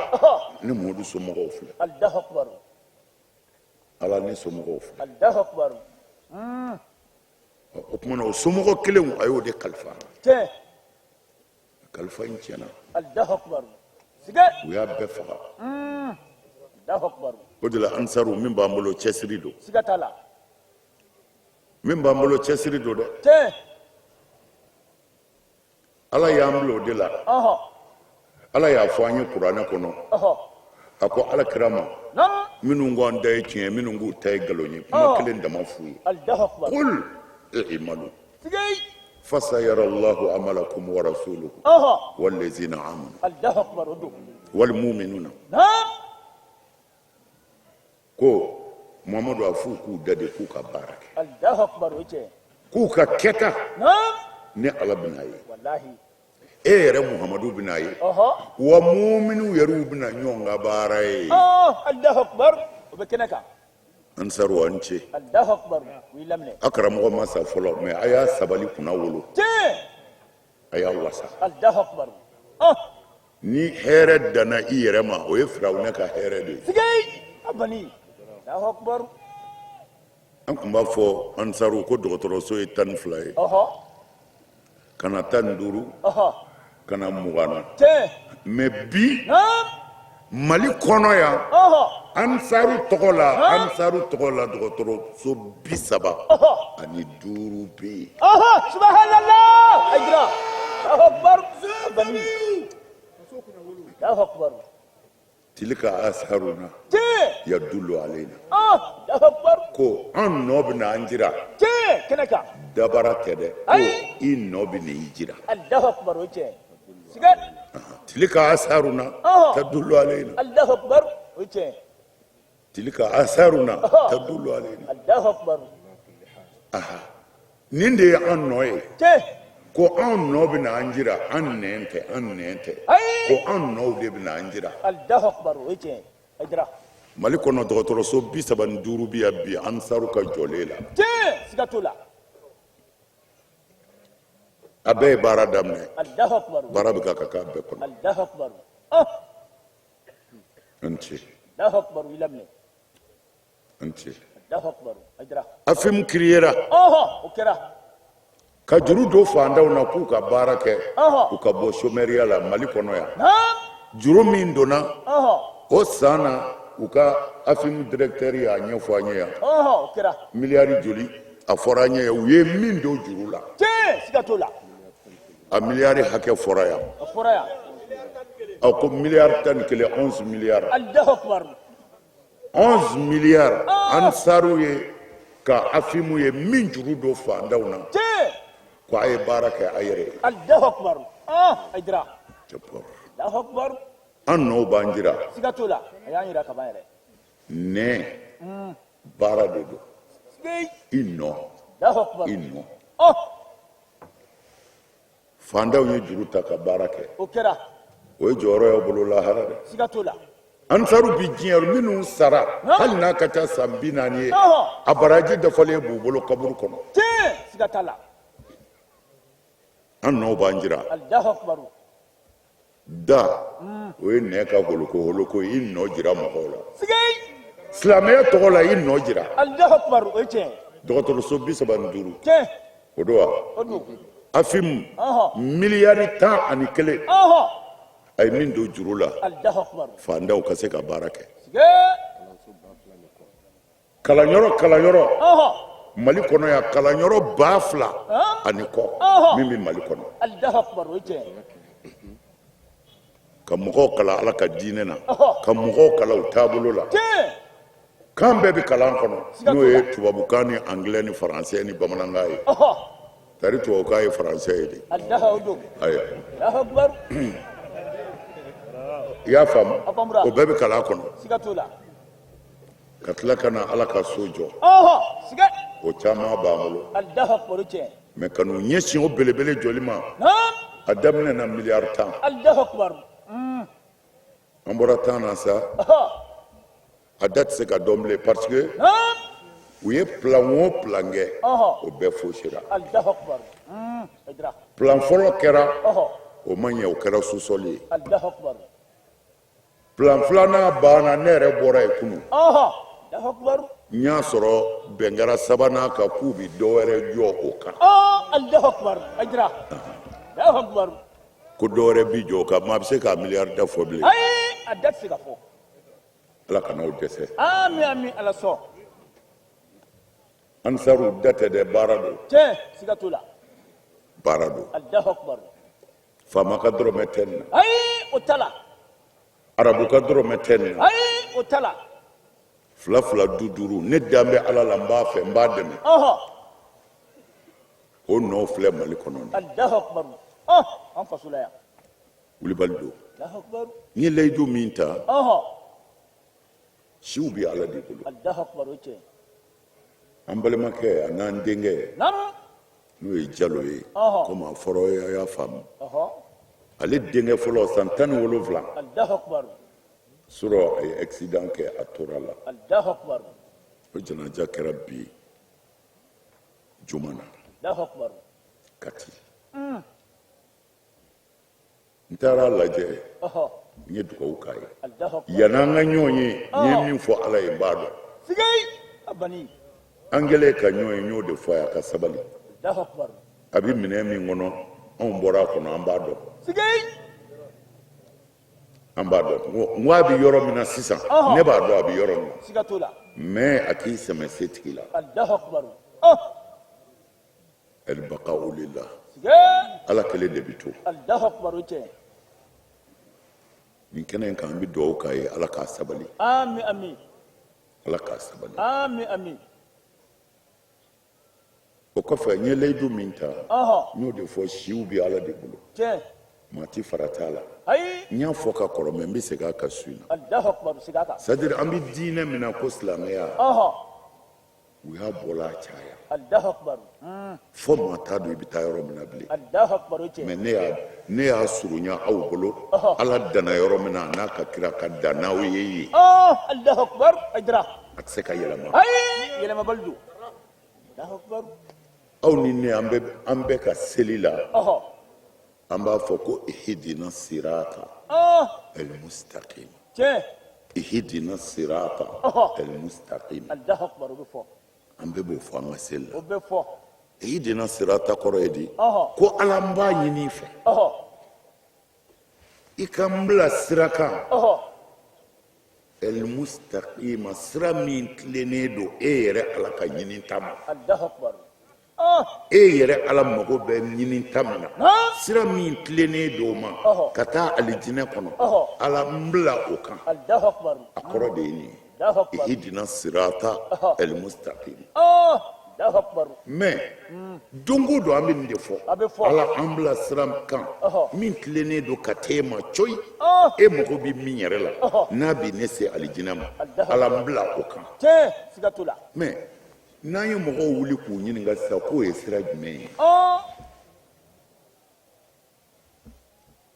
ne Muhamadu somɔgɔw filɛ. Alahu akubar. Ala ne somɔgɔw filɛ. Alahu akubar. O tuma na o somɔgɔ kelenw a y'o de kalifa. Tiɲɛ. Kalifa in tiɲɛna. Alahu akubar. Siga. U y'a bɛɛ faga. Alahu akubar. O de la ansaru min b'an bolo cɛsiri don. Siga t'a la. Min b'an bolo cɛsiri don dɛ. Tiɲɛ. Ala y'an bila o de la. Ɔhɔ. Ala y'a fɔ an ye kuranɛ kɔnɔ. Ɔhɔ. A ko ala kira ma. Naamu. Minnu ko an ta ye tiɲɛ ye minnu k'u ta ye nkalon ye kuma kelen dama f'u ye. Alahu akubar. Kul i'malu. Siga. Fasayara Allahu amalakum wa rasuluhu. Ɔhɔ. Wallazina amanu. Alahu akubar o don. Wal mu'minuna. Naamu. Ko Muhamadu a f'u k'u da de k'u ka baara kɛ. Alahu akubar o ye tiɲɛ ye. K'u ka kɛta. Naamu. Ne Ala bɛn'a ye. Walahi. E yɛrɛ Muhamadu bɛn'a ye. Ɔhɔ. Wa muminiw yɛrɛw bɛna ɲɔgɔn ka baara ye. Ɔɔ Alahu akubar o bɛ kɛnɛ kan. Ansaru a ni ce. Alahu akubar u y'i laminɛ. A karamɔgɔ ma sa fɔlɔ mais a y'a sabali kunnawolo. Tiɲɛ. A y'a wasa. Alahu akubar. Ɔn. Ni hɛrɛ danna i yɛrɛ ma o ye Firawuna ka hɛrɛ de ye. Siga. A bani. Alahu akubar. An tun b'a fɔ ansaru ko dɔgɔtɔrɔso ye 12 ye. Ɔhɔ. Ka na 15. Ɔhɔ. Ka na 20 na. Tiɲɛ. Mais bi. Naamu. Mali kɔnɔ yan. Ɔhɔ. Ansaru tɔgɔ la ansaru tɔgɔ la dɔgɔtɔrɔso 35 bɛ yen. Ɔhɔ subahanalah. Ayidara. Alahu akubar. A bani. Alahu akubar. Tilka asharuna. Tiɲɛ. Yadullu alayna. Ɔn Alahu akubar. Ko an nɔ bɛna an jira. Tiɲɛ kɛnɛ kan. Dabara tɛ dɛ. Ko Ayi. i nɔ bɛna i jira. Alahu akubar o ye tiɲɛ ye. Siga. Tilka asharuna. Ɔhɔ. Tadullu alayna. Alahu akubar o ye tiɲɛ ye. Tilka asharuna. Ɔhɔ. Tadullu alayna. Alahu akubar. Aha. Nin de ye an nɔ ye. Tiɲɛ. Ko an nɔ bɛna an jira an nɛn tɛ an nɛn tɛ. Ayi. Ko an nɔw de bɛna an jira. Alahu akubar o ye tiɲɛ ye. Ayidara. Mali kɔnɔ dɔgɔtɔrɔso 35 bɛ yan bi ansaru ka jɔlen la. Tiɲɛ siga t'o la. A bɛɛ ye baara daminɛ. Alahu akubar. Baara bɛ ka ka k'a bɛɛ kɔnɔ. Alahu akubar. Ɔn. An ce. Alahu akubar u y'i laminɛ. An ce. Alahu akubar Ayidara. AFIM créera. Ɔhɔ o kɛra. Ka juru don faantanw na k'u ka baara kɛ. Ɔhɔ. U ka bɔ chômeur la Mali kɔnɔ yan. Naamu. Juru min donna. Ɔhɔ. O san na u ka AFIM directeur y'a ɲɛfɔ an ye yan. Ɔhɔ o kɛra. Miliyari joli a fɔra an ye yan u ye min don juru la. Tiɲɛ siga t'o la. A miliyari hakɛ fɔra yan. A fɔra yan. A ko miliyari 11 11 miliyari. Alahu akubar. 11 miliyari ansaru ye ka AFIM ye min juru don faantanw na. Tiɲɛ. Ko a ye baara kɛ a yɛrɛ ye. Alahu akubar. Ɔn Ayidara. Alahu akubar. An nɔw b'an jira. Siga t'o la. A y'an jira kaban yɛrɛ. Nɛn baara de don. Siga. I nɔ. Alahu akubar. I nɔ. Ɔn. Faantanw ye juru ta ka baara kɛ. O kɛra. O ye jɔyɔrɔ y'aw bolo lahara dɛ. Siga t'o la. Ansaru bi diɲɛ minnu sara hali n'a ka ca san 40 ye Ɔhɔ. a baraji dafalen b'u bolo kaburu kɔnɔ. Tiɲɛ siga t'a la. An nɔw b'an jira. Alahu akubar. Da o ye nɛn ka holoko holoko ye i nɔ jira mɔgɔw la. Siga. Silamɛya tɔgɔ la i nɔ jira. Alahu akubar o ye tiɲɛ ye. Dɔgɔtɔrɔso 35. Tiɲɛ. O don wa? O don. AFIM Ɔhɔ. miliyari 11. Ɔhɔ. A ye min don juru la. Alahu akubar. Faantanw ka se ka baara kɛ. Siga. Kalanyɔrɔ kalanyɔrɔ. Ɔhɔ. Mali kɔnɔ yan kalanyɔrɔ 2000 ani kɔ Ɔhɔ. min bɛ Mali kɔnɔ. Alahu akubar o ye tiɲɛ ye. Ka mɔgɔw kalan Ala ka diinɛ na. Ɔhɔ. Ka mɔgɔw kalan u taabolo la. Tiɲɛ. Kan bɛɛ bɛ kalan kɔnɔ Siga n'o t'o ye la. tubabukan ni anglais ni français ni bamanankan ye. Ɔhɔ. Tari tubabukan ye français ye de. Alahu o don. Ayiwa. Alahu akubar. I y'a faamu? A faamura. O bɛɛ bɛ kalan kɔnɔ. Siga t'o la. Ka tila ka na Ala ka so jɔ. Ɔhɔ siga. O caman b'an bolo. Alahu akibaru, tiɲɛ. Mais ka n'u ɲɛsin o belebele jɔli ma, a daminɛ na miliyari 10. Alahu akibaru. An bɔra 10 na sa, a da tɛ se ka dɔn bilen, parce que u ye plan o plan kɛ, o bɛɛ faussera. Alahu akibaru, Hayidara. Plan fɔlɔ kɛra, o ma ɲɛ, o kɛra sous-sol ye. Alahu akibaru. Plan filanan banna, ne yɛrɛ bɔra yen kunun. Alahu akibaru. N y'a sɔrɔ bɛn kɛra sabanan kan k'u bɛ dɔ wɛrɛ jɔ o kan. Alahu akibaru, Hayidara, alahu akibaru. Ko dɔ wɛrɛ bi jɔ o kan, maa bɛ se k'a miliyari da fɔ bilen? Ayi, a da tɛ se ka fɔ. Ala kan'aw dɛsɛ. Ami, ami, Ala sɔn. Ansaru da tɛ dɛ, baara don. Tiɲɛ, siga t'o la. Baara don. Alahu akibaru. Faama ka dɔrɔmɛ tɛ nin na. Ayi, o t'a la. Arabu ka dɔrɔmɛ tɛ nin na. Ayi, o t'a la. Fila fila, du duuru, ne dan bɛ Ala la, n b'a fɛ, n b'a dɛmɛ. O nɔ filɛ Mali kɔnɔ nin. Alahu akibaru, an faso la yan. Wulibali don. Alahu akibaru. N ye layidu min ta, siw bɛ Ala de bolo. Alahu akibaru, o tiɲɛ. An balimakɛ a n'an denkɛ, n'o ye Jalo ye, komi a fɔra aw ye, a y'a faamu. Ale denkɛ fɔlɔ, san 17, Alahu akibaru. Surɔ a ye accident kɛ, a tora la. Alahu akibaru. O janaja kɛra bi juma na. Alahu akibaru. Kati, n taara a lajɛ, n ye dugawu k'a ye. Alahu akibaru. Yann'an ka ɲɔgɔn ye, n ye min fɔ Ala ye, n b'a dɔn. Sigei a bani. An kɛlen ka ɲɔgɔn ye, n y'o de fɔ a ye, a ka sabali. Alahu akibaru. A bɛ minɛn min kɔnɔ, anw bɔra a kɔnɔ, an b'a dɔn. Sigei. An b'a dɔn. N ko a bɛ yɔrɔ min na sisan, ne b'a dɔn a bɛ yɔrɔ min na. Siga t'o la. Mais a k'i sɛmɛ setigi la. Alahu akibaru. Albaqa'u lillah. Sigei. Ala kelen de bɛ to. Alahu akibaru, tiɲɛ. Nin kɛnɛ in kan, an bɛ dugawu k'a ye, Ala k'a sabali. Ami, ami. Ala k'a sabali. Ami, ami. O kɔfɛ, n ye layidu min ta, n y'o de fɔ, siw bɛ Ala de bolo. Tiɲɛ. Maa ti farata la. Ayi. N y'a fɔ ka kɔrɔ, mais n bɛ segin a kan su in na. Alahu akibaru, segin a kan. C'est à dire, an bɛ diinɛ min na ko silamɛya, u y'a bɔla a caya. Alahu akibaru. Fo maa t'a dɔn i bɛ taa yɔrɔ min na bilen. Alahu akibaru, tiɲɛ. Mais ne y'a surunya aw bolo, Ala danna yɔrɔ min na, a n'a ka kira ka dan n'aw ye yen. Alahu akibaru, Hayidara. A tɛ se ka yɛlɛma. Ayi, yɛlɛmabali don. Alahu akibaru. Aw ni ne, an bɛ ka seli la, an b'a fɔ ko ihidina sirata almustaqim. Tiɲɛ. Ihidina sirata almustaqim. Alahu akibaru, o bɛ fɔ. An bɛɛ b'o fɔ an ka seli la. O bɛ fɔ. Ihidina sirata kɔrɔ ye di? Ko Ala, n b'a ɲini i fɛ, i ka n bila sira kan, almustaqima, sira min tilennen don e yɛrɛ Ala ka ɲinita ma. Alahu akibaru. E yɛrɛ Ala mago bɛ ɲinita min na, sira min tilennen don o ma ka taa alijinɛ kɔnɔ, Ala, n bila o kan. Alahu akibaru. A kɔrɔ de ye nin ye. Alahu akibaru. Ihidina sirata almustaqim. Alahu akibaru. Mais don o don an bɛ nin de fɔ. A bɛ fɔ. Ala, an bila sira kan min tilennen don ka t'e ma coyi, e mago bɛ min yɛrɛ la, n'a bɛ ne se alijinɛ ma, Ala, n bila o kan. Tiɲɛ, siga t'o la. Mais n'an ye mɔgɔw wuli k'u ɲininka sisan k'o ye sira jumɛn ye,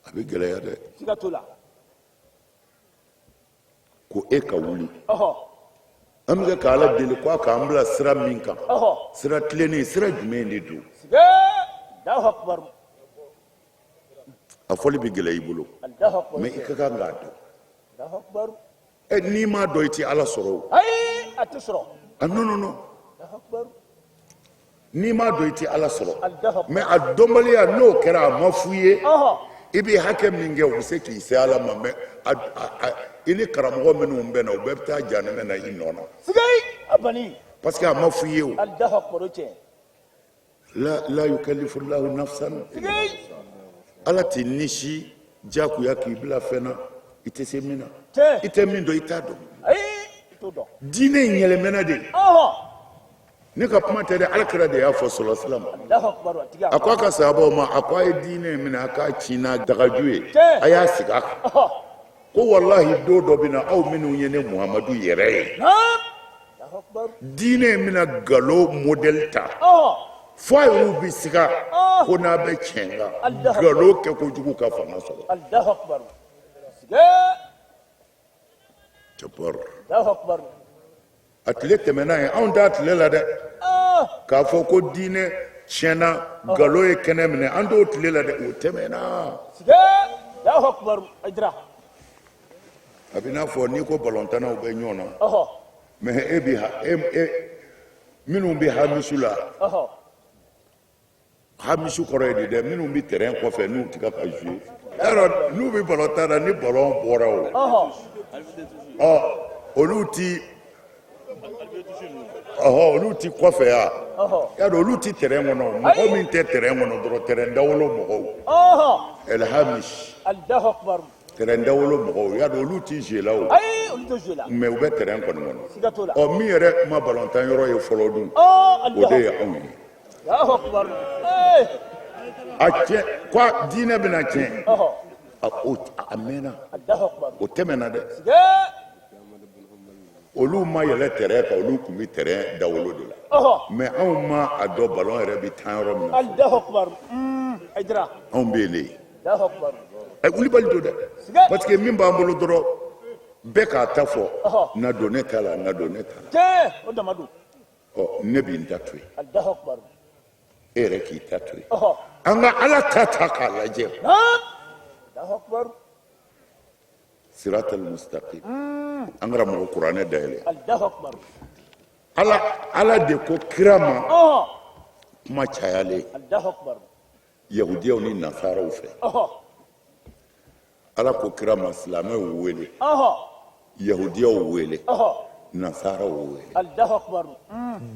a bɛ gɛlɛya dɛ. Siga t'o la. Ko e ka wuli, an bɛ ka Ala deli ko a k'an bila sira min kan, sira tilennen, sira jumɛn de don? Sigei. Alahu akibaru. A fɔli bɛ gɛlɛya i bolo, Alahu akibaru. mais i ka kan k'a dɔn. Alahu akibaru. Ɛ, n'i m'a dɔn, i tɛ Ala sɔrɔ o. Ayi, a tɛ sɔrɔ. Ah non, non, non. Alahu akibaru. N'i m'a dɔn, i tɛ Ala sɔrɔ. Alahu akibaru. Mais a dɔnbaliya, n'o kɛra, a ma f'u ye, i bɛ hakɛ min kɛ, u bɛ se k'i se Ala ma, mais i ni karamɔgɔ minnu bɛnna, u bɛɛ bɛ taa jahanama na i nɔ na. Sigei a bani. Parce que a ma f'u ye o. Alahu akibaru, tiɲɛ. La la yukallifu Allahu nafsan. Sigei. Ala t'i ni si diyagoya k'i bila fɛn na i tɛ se min na. Tiɲɛ. I tɛ min dɔn, i t'a dɔn. Ayi, i t'o dɔn. Diinɛ in yɛlɛmɛna de. Ne ka kuma tɛ dɛ, Ala kira de y'a fɔ sɔlɔ silam. Alahu akibaru, a tigi A ko a ka sahabaw ma, a ko a ye diinɛ in minɛ, a k'a ci n'a dagaju ye, Tiɲɛ. a y'a sigi a kan. Ko walahi, don dɔ bɛ na, aw minnu ye ne Muhamadu yɛrɛ ye, Alahu Diinɛ in bɛna nkalon modɛli ta fo a yɛrɛw bɛ siga ko n'a bɛ tiɲɛ kan, nkalon kɛ kojugu ka fanga sɔrɔ. Jabar, a tile tɛmɛna ye, anw t'a tile la dɛ. K'a fɔ ko diinɛ tiɲɛna, nkalon ye kɛnɛ minɛ, an t'o tile la dɛ, o tɛmɛna. A bɛ n'a fɔ n'i ko balontannaw bɛ ɲɔgɔn na, mais e bi e e minnu bɛ hamisu la, hamisu kɔrɔ ye di dɛ? Minnu bɛ terrain kɔfɛ, n'u tɛ ka jouer, yarɔ, n'u bɛ balontan na, ni balon bɔra, o ɔ olu ti ɔhɔ olu ti kɔfɛ yan, yarɔ, olu ti terrain kɔnɔ. Mɔgɔ min tɛ terrain kɔnɔ dɔrɔn, terrain dawolo mɔgɔw, elhamish, terrain dawolo mɔgɔw, y'a dɔn olu ti jeu la o, mais u bɛ terrain kɔni kɔnɔ. Ɔ, min yɛrɛ ma balontan yɔrɔ ye fɔlɔ dun, o de ye anw ye. A tiɲɛ ko diinɛ bɛna tiɲɛ, a mɛnna, o tɛmɛna dɛ. Olu ma yɛlɛ terrain kan, olu tun bɛ terrain dawolo de la, mais anw ma a dɔn balon yɛrɛ bɛ tan yɔrɔ min na. Anw bɛ yen de, wulibali don dɛ, parce que min b'an bolo dɔrɔn, bɛɛ k'a ta fɔ, na don ne ta la, na don ne ta la. Ɔ, ne bɛ n ta to yen, e yɛrɛ k'i ta to yen, an ka Ala ta ta k'a lajɛ, siratal mustaqim. An karamɔgɔ, kuranɛ dayɛlɛ. Ala, Ala de ko kira ma, kuma cayalen yahudiyaw ni nasaraw fɛ, Ala ko kira ma, silamɛw wele, yahudiyaw wele, nasaraw wele,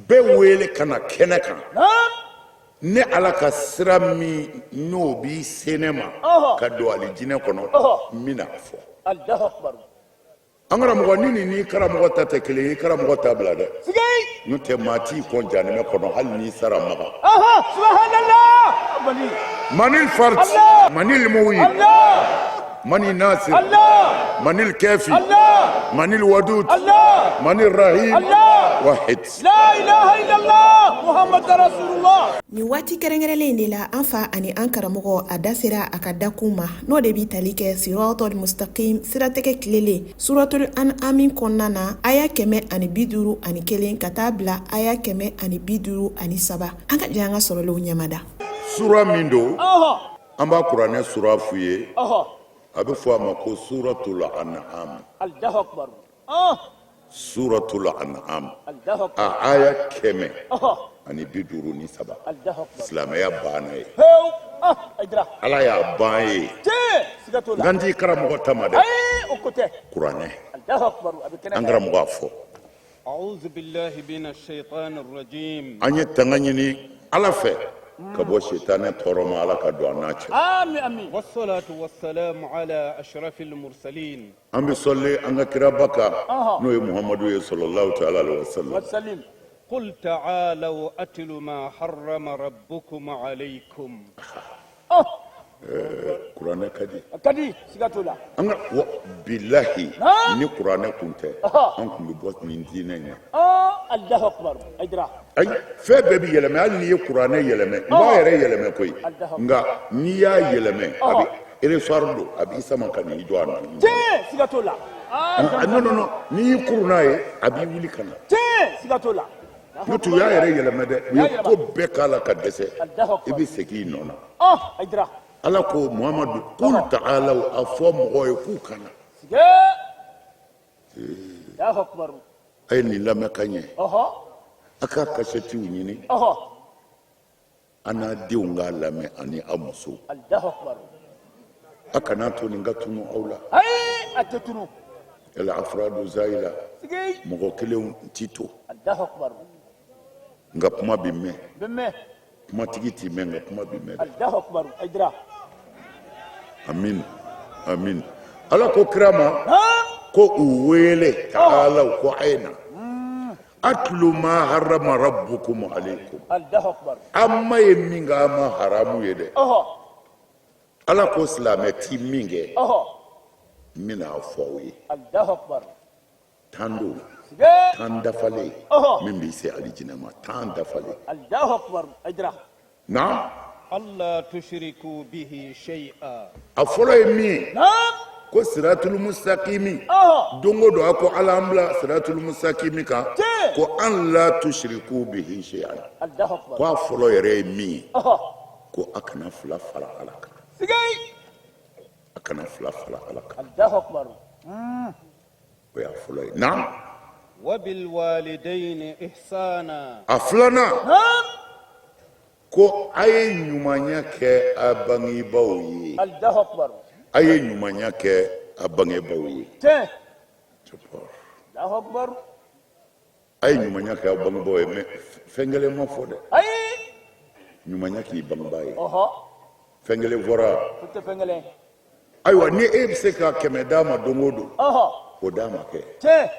bɛɛ wele ka na kɛnɛ kan. Ne Ala ka sira min n'o b'i se ne ma ka don alijinɛ kɔnɔ, n bɛna a fɔ. An karamɔgɔ, ni nin n'i karamɔgɔ ta tɛ kelen ye, i karamɔgɔ ta bila dɛ, n'o tɛ maa t'i kɔn janɛmɛ kɔnɔ hali n'i sara Makan. Manil fard, manil muwi, manil nasir, manil kafi, manil wadud, manil rahim, wahid. La ilaha illallah Muhammad Rasulullah. Nin waati kɛrɛnkɛrɛnlen in de la, an fa ani an karamɔgɔ, a da sera a ka dakun ma, n'o de bɛ tali kɛ siratal mustaqim, siratigɛ tilelen, suratul an'ami kɔnɔna na, aya 151 ka taa bila aya 153. An ka jɛ an ka sɔrɔlenw ɲɛmada. Sura min don, an b'a kuranɛ sura f'u ye, a bɛ fɔ a ma ko suratul an'am. Suratul an'am, a aya 153. Silamɛya banna ye, Ala y'a ban ye. Nka n t'i karamɔgɔ ta ma dɛ, kuranɛ. An karamɔgɔ, a fɔ. An ye tanga ɲini Ala fɛ ka bɔ sitanɛ tɔɔrɔ ma, Ala ka don an n'a cɛ. An bɛ sɔli an ka kiraba kan, n'o ye Muhamadu ye, sallallahu ta'ala alaihi wa sallam. Qul ta'alaw atlu ma harrama rabbukum alaykum. Kuranɛ ka di. A ka di, siga t'o la. An ka wa bilahi, ni kuranɛ kun tɛ, an kun bɛ bɔ nin diinɛ in na. Allahu akbar, Hayidara. Ayi, fɛn bɛɛ bɛ yɛlɛmɛ, hali n'i ye kuranɛ yɛlɛmɛ, n b'a yɛrɛ yɛlɛmɛ koyi, nka n'i y'a yɛlɛmɛ, a bɛ ressort don, a b'i sama ka n'i jɔ a nɔ. Tiɲɛ, siga t'o la. Non, non, non, n'i y'i kuru n'a ye, a b'i wuli ka na. Tiɲɛ, siga t'o la. N'o tɛ u y'a yɛrɛ yɛlɛmɛ dɛ, u ye ko bɛɛ k'a la ka dɛsɛ, i bɛ segin i nɔ na. Hayidara. Ala ko Muhamadu, kul ta'alaw, a fɔ mɔgɔw ye k'u ka na. A ye nin lamɛn ka ɲɛ, a ka kasɛtiw ɲini, a n'a denw k'a lamɛn ani aw musow. A kana to nin ka tunu aw la. A tɛ tunu. El afradu zayila, mɔgɔ kelenw ti to, nka kuma bi mɛn. Kumatigi ti mɛn, nka kuma bi mɛn. Amin, amin. Ala ko kira ma ko u wele, ta'alaw, ko a ye na, atlu ma harama rabbukum alaykum, an ma ye min kɛ a ma haramu ye dɛ. Ala ko silamɛ ti min kɛ, n bɛna a fɔ aw ye. Tan don. Tan dafalen min b'i se alijinɛ ma, 10 dafalen. Allahu akbar, Hayidara. Naam. Alla tushriku bihi shay'a. A fɔlɔ ye min ye, ko siratul mustakimi. Don o don a ko Ala an bila siratul mustakimi kan, ko an la tushriku bihi shay'an. Allahu akbar. Ko a fɔlɔ yɛrɛ ye min ye, ko a kana fila fara Ala kan. A kana fila fara Ala kan. Allahu akbar. O y'a fɔlɔ ye. Naam. Wabil walidayni ihsana. A filanan, ko a ye ɲumanya kɛ a bangebaaw ye. Allahu akbar. A ye ɲumanya kɛ a bangebaaw ye. Tiɲɛ. Allahu akbar. A ye ɲumanya kɛ a bangebaaw ye, mais fɛn kelen ma fɔ dɛ. Ayi. Ɲumanya k'i bangebaa ye. Fɛn kelen fɔra. O tɛ fɛn kelen. Ayiwa, ni e bɛ se ka 100 d'a ma don o don, o d'a ma kɛ. Tiɲɛ.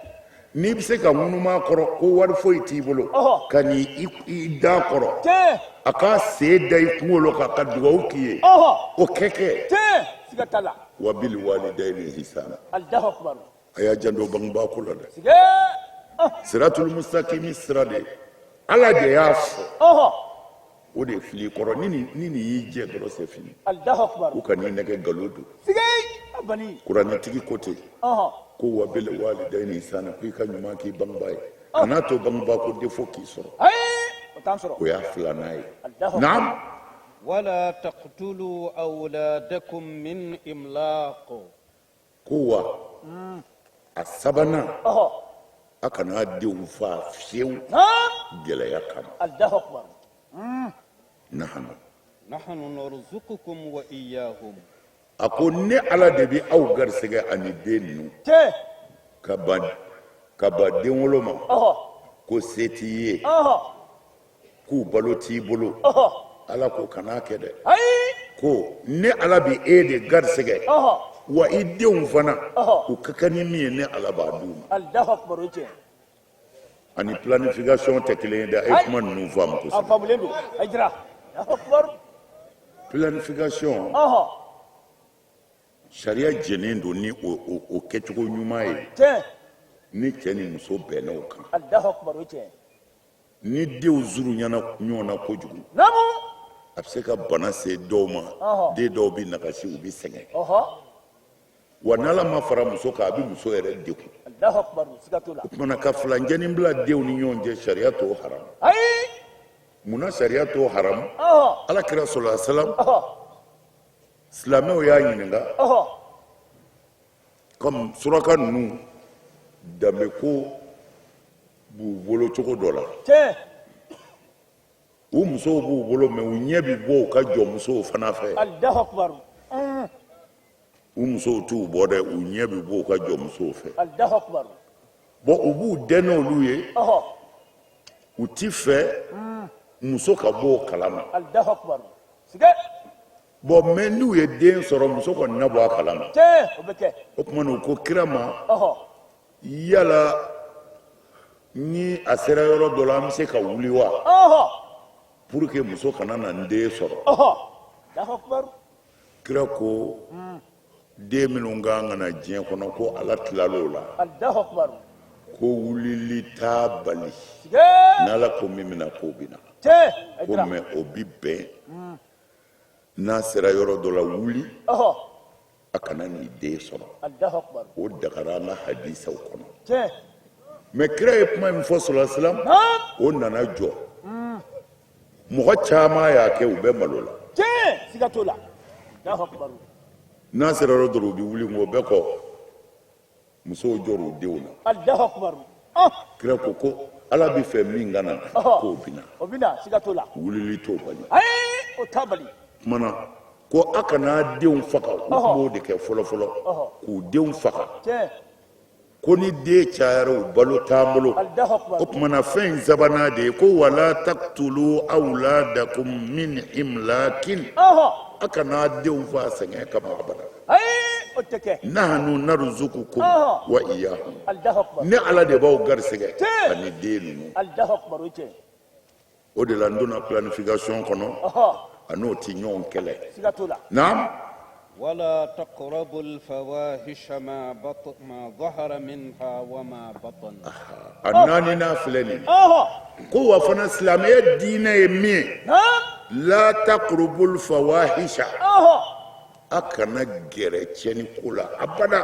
N'i bɛ se ka ŋunuma kɔrɔ ko wari foyi t'i bolo, ka n'i da kɔrɔ, Tiɲɛ. a k'a sen da i kunkolo kan ka dugawu k'i ye, o kɛ kɛ. Tiɲɛ, siga t'a la. Wa bil walidayni ihsana. Allahu akbar. A y'a janto bangebaa ko la dɛ. Siga. Siratul mustakimi sira de, Ala de y'a fɔ. O de fili kɔrɔ, ni nin y'i jɛ dɔrɔn, c'est fini. Allahu akbar. U kan'i nɛgɛ, nkalon don. Siga, abani. Kuranɛtigi ko ten ko wa bil walidayni ihsana, ko i ka ɲuman k'i bangebaa ye, kan'a to bangebaa ko défaut k'i sɔrɔ. Ayi, o t'an sɔrɔ. O y'a filanan ye. Naam. Wala taqtulu awladakum min imlaq. Ko wa a sabanan, a kana denw faa fiyewu gɛlɛya kama. Allahu akbar. Nahanu. Nahnu narzuqukum wa iyyahum. A ko ne Ala de bɛ aw garisɛgɛ ani den ninnu. Tiɲɛ. Ka ban denwolo ma, ko se t'i ye, k'u balo t'i bolo, Ala ko kan'a kɛ dɛ. Ayi. Ko ne Ala bɛ e de garisɛgɛ, wa i denw fana, u ka kan ni min ye, ne Ala b'a d'u ma. Allahu akbar, o ye tiɲɛ. Ani planification tɛ kelen ye dɛ. A ye kuma ninnu faamu kosɛbɛ. A faamulen don, Hayidara. Allahu akbar. Planification, sariya jɛnnen don ni o kɛcogo ɲuman ye. Tiɲɛ. Ni cɛ ni muso bɛnna o kan. Allahu akbar, o ye tiɲɛ. Ni denw surunyana ɲɔgɔn na kojugu, Naamu. a bɛ se ka bana se dɔw ma. Den dɔw bɛ nagasi, u bɛ sɛgɛn. Wa n'Ala ma fara muso kan, a bɛ muso yɛrɛ degun. Allahu akbar, siga t'o la. O tuma na, ka filanjɛnin bila denw ni ɲɔgɔn cɛ, sariya t'o haramu. Ayi. Munna sariya t'o haramu? Ala kira sallallahu alaihi wasallam, silamɛw y'a ɲininka, comme suraka ninnu danbe ko b'u bolo cogo dɔ la. Tiɲɛ. U musow b'u bolo, mais u ɲɛ bɛ bɔ u ka jɔnmusow fana fɛ. Allahu akbar. U musow t'u bɔ dɛ, u ɲɛ bɛ bɔ u ka jɔnmusow fɛ. Allahu akbar. Bon, u b'u dɛn n'olu ye. U ti fɛ muso ka bɔ o kalama. Allahu akbar. Siga. Bon, mais n'u ye den sɔrɔ, muso kɔni na bɔ a kalama. Tiɲɛ, o bɛ kɛ. O tuma na, u ko kira ma, yala ni a sera yɔrɔ dɔ la, an bɛ se ka wuli wa, pour que muso kana na n den sɔrɔ? Allahu akbar. Kira ko den minnu ka kan ka na diɲɛ kɔnɔ, ko Ala tilal'o la. Allahu akbar. Ko wulili t'a bali. N'Ala ko min bɛna, k'o bɛ na. Ko mais o bi bɛn n'a sera yɔrɔ dɔ la, wuli a kana n'i den sɔrɔ. Allahu akbar. O dagara an ka hadisaw kɔnɔ. Tiɲɛ. Mais kira ye kuma min fɔ sallallahu alaihi wasallam, o nana jɔ. Mɔgɔ caman y'a kɛ, u bɛ malo la. Tiɲɛ, siga t'o la. Allahu akbar. N'a sera yɔrɔ dɔ la, u bɛ wuli, o bɛɛ kɔ, musow jɔr'u denw na. Allahu akbar. Kira ko Ala bɛ fɛ min ka na, k'o bɛ na. O bɛ na, siga t'o la. Wulili t'o bali. Ayi, o t'a bali. Tuma na, ko a kana denw faga, u tun b'o de kɛ fɔlɔ fɔlɔ, k'u denw faga. Tiɲɛ. Ko ni den cayara, u balo t'an bolo. Allahu akbar. O tuma na, fɛn in sabanan de ye ko wala taqtulu awladakum min imlakin. A kana denw faa sɛgɛn kama abada. Ayi, o tɛ kɛ. Nahnu narzuqukum wa iyyahum. Allahu akbar. Ne Ala de b'aw garisɛgɛ ani den ninnu. Allahu akbar, o ye tiɲɛ. O de la n donna planification kɔnɔ, a n'o ti ɲɔgɔn kɛlɛ. Siga t'o la. Naam. ولا تقربوا الفواحش ما, بط... ما ظهر منها وما بطن a naaninan filɛ nin ye ko wa fana silamɛya diinɛ ye min ye la taqrubul fawahisha a kana gɛrɛ tiɲɛni ko la abada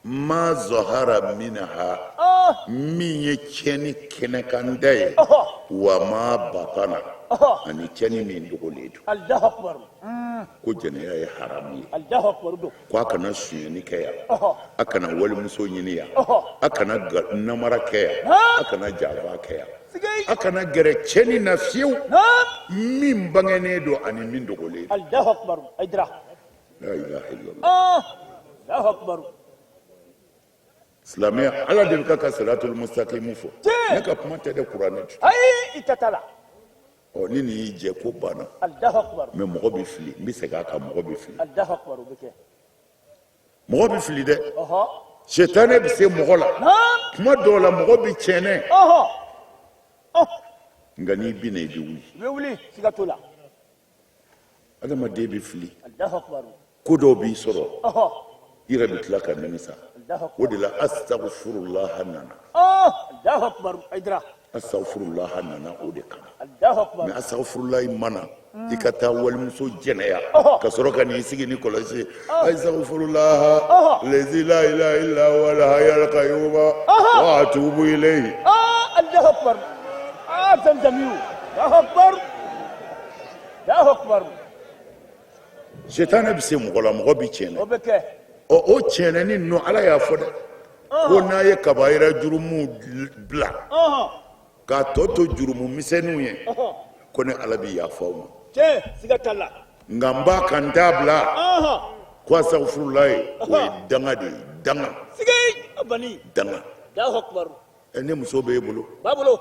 ma zahara minha min ye tiɲɛni kɛnɛkanda ye wa ma batana ani tiɲɛni min dogolen don Allahu akbar ko jɛnɛya ye haramu ye Allahu akbar don ko a kana sonyɛni kɛ yan a kana walimuso ɲini yan a kana namara kɛ yan a kana janfa kɛ yan a kana gɛrɛ tiɲɛni na fiyewu min bangenen don ani min dogolen don Allahu akbar Aidara la ilaha illallah Allahu akbar silamɛya ala de bɛ ka ka siratul mustaqimu fɔ ne ka kuma tɛ dɛ kuranɛ tɛ ayi i ta t'a la ɔ ni nin y'i jɛ ko banna Allahu akbar mais mɔgɔ bɛ fili n bɛ segin a kan mɔgɔ bɛ fili Allahu akbar o bɛ kɛ mɔgɔ bɛ fili dɛ ɔhɔ sitanɛ bɛ se mɔgɔ la naam kuma dɔw la mɔgɔ bɛ tiɲɛ ɔhɔ ɔ nka n'i binna i bɛ wuli i bɛ wuli siga t'o la adamaden bɛ fili Allahu akbar ko dɔw b'i sɔrɔ ɔhɔ i yɛrɛ bɛ tila ka nimisa Allahu o akbar de la astaghfirullah nana ɔ Allahu akbar Aidara astaghfirullah nana o de kama Allahu akbar mais astaghfirullah ma na i ka taa walimuso jɛnɛya ka sɔrɔ ka n'i sigi ni kɔlɔsi ye astaghfirullah lazi la ilaha illa huwa al-hayyul qayyum wa atubu ilayhi ɔ Allahu akbar aa zamzamiyu Allahu akbar Allahu akbar sitanɛ bɛ se mɔgɔ la mɔgɔ bɛ tiɲɛ o bɛ kɛ ɔ o tiɲɛni ninnu ala y'a fɔ dɛ ko n'a ye kabayira jurumu bila ɔhɔn k'a tɔ to jurumu misɛnninw ye ɔhɔn ko ne ala bɛ yafa aw ma tiɲɛ siga t'a la nka n b'a kan n t'a bila ɔhɔn ko asafurulayi o ye danga de ye danga sigi a bani danga Allahu akbar ɛ ne muso b'e bolo b'a bolo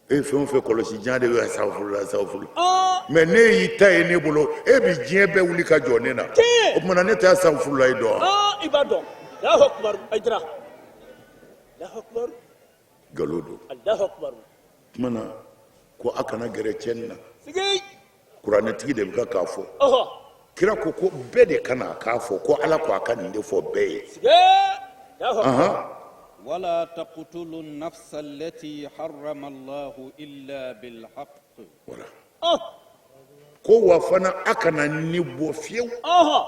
e ye fɛn o fɛn kɔlɔsi jan de bɛ asafurula asafurula ɔn mais ne y'i ta ye ne bolo e bi diɲɛ bɛɛ wuli ka jɔ ne na Tiɲɛ. o tuma na ne tɛ asafurulayi dɔn wa ɔn i b'a dɔn Allahu akbar Aidara Allahu akbar nkalon don Allahu akbar tuma na ko a kana gɛrɛ tiɲɛni na sigi kuranɛtigi de bɛ ka k'a fɔ ɔhɔ kira ko ko bɛɛ de ka na k'a fɔ ko ala ko a ka nin de fɔ bɛɛ ye sigi Allahu akbar ahan ولا تقتلوا النفس التي حرم الله إلا بالحق voilà ɔh ko wa fana a kana ni bɔ fiyewu ɔhɔ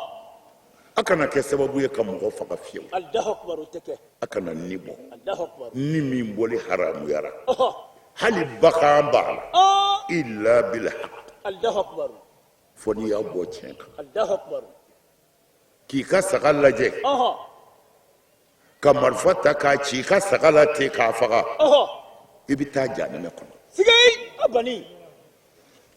a kana kɛ sababu ye ka mɔgɔ faga fiyewu Allahu akbar o tɛ kɛ a kana ni bɔ Allahu akbar ni min bɔli haramuyara ɔhɔ hali bagan b'a la ɔn illa bilhaq Allahu akbar fo n'i y'a bɔ tiɲɛ kan Allahu akbar k'i ka saga lajɛ ɔhɔ ka marifa ta k'a ci i ka saga la ten k'a faga ɔhɔ i bɛ taa jahanama kɔnɔ sigi a bani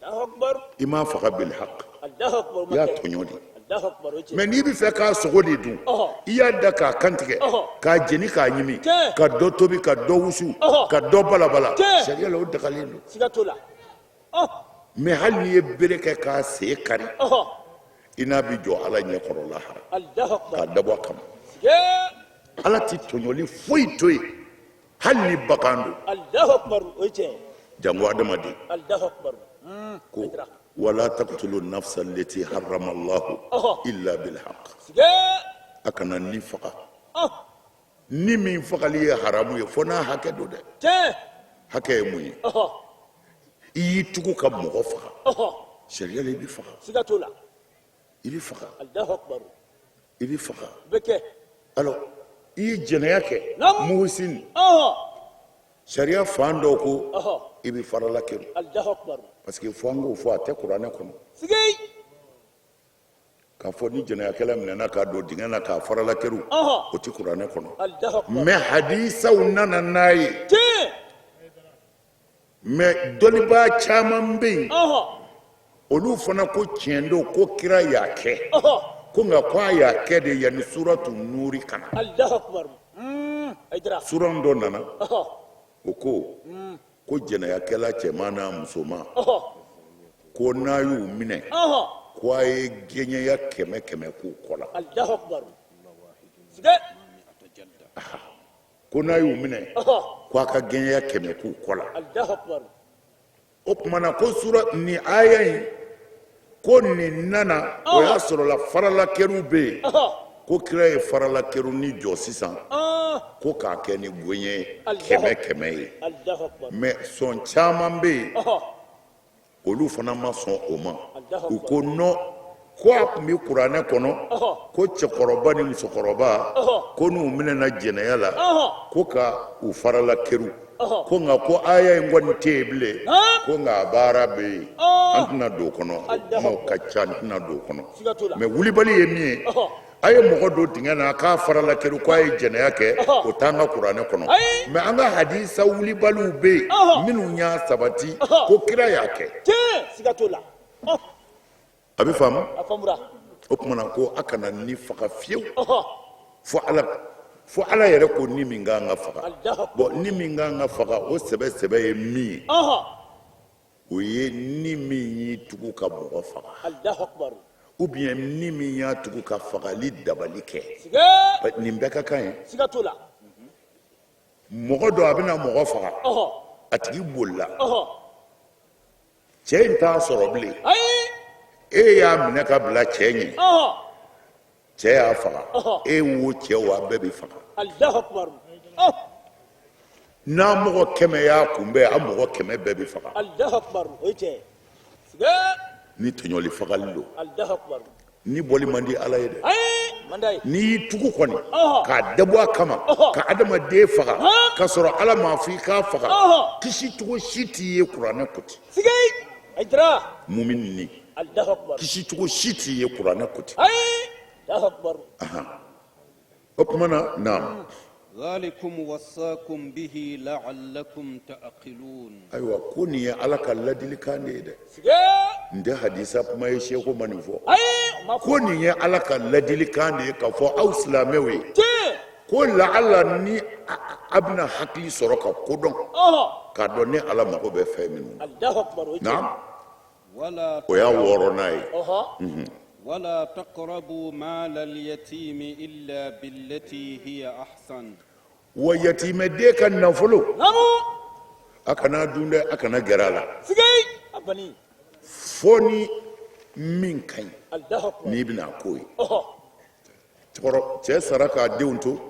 Allahu akbar i m'a faga bilhaq Allahu akbar o i ma y'a kɛ tɔɲɔ de Allahu akbar o ye tiɲɛ mais n'i bɛ fɛ k'a sogo de dun Ɔhɔ. i y'a da k'a kantigɛ Ɔhɔ. k'a jeni k'a ɲimi Tiɲɛ. ka dɔ tobi ka dɔ wusu Ɔhɔ. ka dɔ balabala Tiɲɛ. sariya la o dagalen don siga t'o la ɔh mais hali n'i ye bere kɛ k'a sen kari ɔhɔ i n'a bɛ jɔ ala ɲɛ kɔrɔ lahara Allahu akbar k'a dabɔ a kama sigi ala ti tɔɲɔli foyi to yen hali ni bagan don Allahu akbar o ye tiɲɛ ye jango adamaden Allahu akbar ko wala taqtulu nafsa allati harrama allahu Ɔhɔ. illa bilhaq sigi a kana ni faga ɔh ni min fagali ye haramu ye fo n'a hakɛ don dɛ tiɲɛ hakɛ ye mun ye ɔhɔ i y'i tugu ka mɔgɔ faga ɔhɔ sariya la i bɛ faga siga t'o la i bɛ faga Allahu akbar i bɛ faga o bɛ kɛ alors i ye jɛnɛya kɛ Naamu. muhsin ɔhɔ sariya fan dɔw ko ɔhɔ i bɛ farala kɛrun Allahu akbar parce que fo an k'o fɔ a tɛ kuranɛ kɔnɔ sigi k'a fɔ ni jɛnɛyakɛla minɛna k'a don dingɛ na k'a farala kɛrun ɔhɔ o tɛ kuranɛ kɔnɔ Allahu akbar mais hadisaw nana n'a ye tiɲɛ mais dɔnnibaa caman bɛ yen ɔhɔ olu fana ko tiɲɛ don ko kira y'a kɛ ɔhɔ ko nka ko a y'a kɛ de yanni suratu nuri ka na Allahu akbar Aidara suran dɔ nana ɔhɔ o ko ko jɛnɛyakɛla cɛman n'a musoman ɔhɔ ko n'a y'u minɛ ɔhɔ ko a ye gɛɲɛya kɛmɛ kɛmɛ k'u kɔ la Allahu akbar sigi ko n'a y'u minɛ ɔhɔ ko a ka gɛɲɛya kɛmɛ k'u kɔ la Allahu akbar o tuma na ko sura nin aya in ko Ko nin nana, o y'a sɔrɔla faralakeru bɛ yen. Ko kira ye faralakeruni jɔ sisan ko k'a kɛ ni gɛɲɛ kɛmɛ kɛmɛ ye. Mais sɔn caman bɛ yen, olu fana ma sɔn o ma. U ko non, ko a tun bɛ kuranɛ kɔnɔ ko cɛkɔrɔba ni musokɔrɔba, ko n'u minɛna jɛnɛya la, ko ka u farala keru. Ko nka ko aya in kɔni tɛ yen bilen, ko nka a baara bɛ yen. An tɛna don o kɔnɔ, kumaw ka ca, an tɛna don o kɔnɔ. Mais wulibali ye min ye, a ye mɔgɔ don dingɛ na k'a farala keru ko a ye jɛnɛya kɛ, o t'an ka kuranɛ kɔnɔ. Mais an ka hadisa wulibaliw bɛ yen minnu y'a sabati ko kira y'a kɛ. A bɛ faamu. O tuma na ko a kana ni faga fiyewu fo ala, fo ala yɛrɛ ko ni min kan ka faga. Bon, ni min kan ka faga, o sɛbɛ sɛbɛ ye min ye, o ye ni min y'i tugu ka mɔgɔ faga, ou bien ni min y'a tugu ka fagali dabali kɛ. Nin bɛɛ ka kan ye. Mɔgɔ dɔ, a bɛna mɔgɔ faga, a tigi bolila, cɛ in t'a sɔrɔ bilen. E y'a minɛ ka bila cɛ ɲɛ, cɛ y'a faga. E wo, cɛ wo, a bɛɛ bɛ faga. N'a mɔgɔ 100 y'a kunbɛn, a mɔgɔ 100 bɛɛ bɛ faga. Ni tɔɲɔli fagali don, ni bɔli man di ala ye dɛ. N'i y'i tugu kɔni k'a dabɔ a kama ka adamaden faga k'a sɔrɔ ala m'a fɔ i k'a faga, kisi cogo si t'i ye. Kuranɛ ko ten. Mumini ni kisi cogo si t'i ye, kuranɛ ko ten. O tuma na, naam. Dhalikum wasaakum bihi la'allakum ta'qilun. Ayiwa, ko nin ye ala ka ladilikan de ye dɛ, nin tɛ hadisa kuma ye. Seko ma nin fɔ. Ko nin ye ala ka ladilikan de ye k'a fɔ aw silamɛw ye ko laala ni a bɛna hakili sɔrɔ ka ko dɔn, k'a dɔn ne ala mago bɛ fɛn minnu na. Wala O y'a wɔɔrɔnan ye. Wala taqrabu mal al-yatimi illa billati hiya ahsan. Wa yatimɛden ka nafolo, a kana dun dɛ, a kana gɛrɛ a la fo ni min ka ɲi n'i bɛna a k'o ye. Cɛ sara k'a denw to,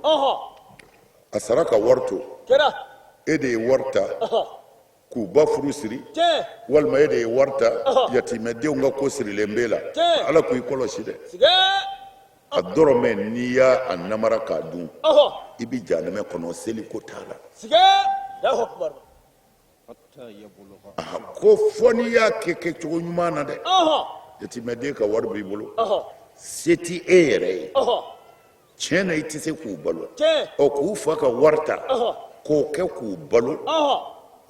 a sara ka wari to, e de ye wari ta k'u ba furu siri, walima e de ye wari ta, yatimɛdenw ka ko sirilen b'e la. Ala k'i kɔlɔsi dɛ. A dɔrɔmɛ, n'i y'a a namara k'a dun, i bɛ jahanamɛ kɔnɔ, seli ko t'a la. Ko fɔ n'i y'a kɛ kɛcogo ɲuman na dɛ. Yatimɛden ka wari b'i bolo, se ti e yɛrɛ ye, tiɲɛ na i tɛ se k'u balo. Ɔ, k'u fa ka wari ta k'o kɛ k'u balo,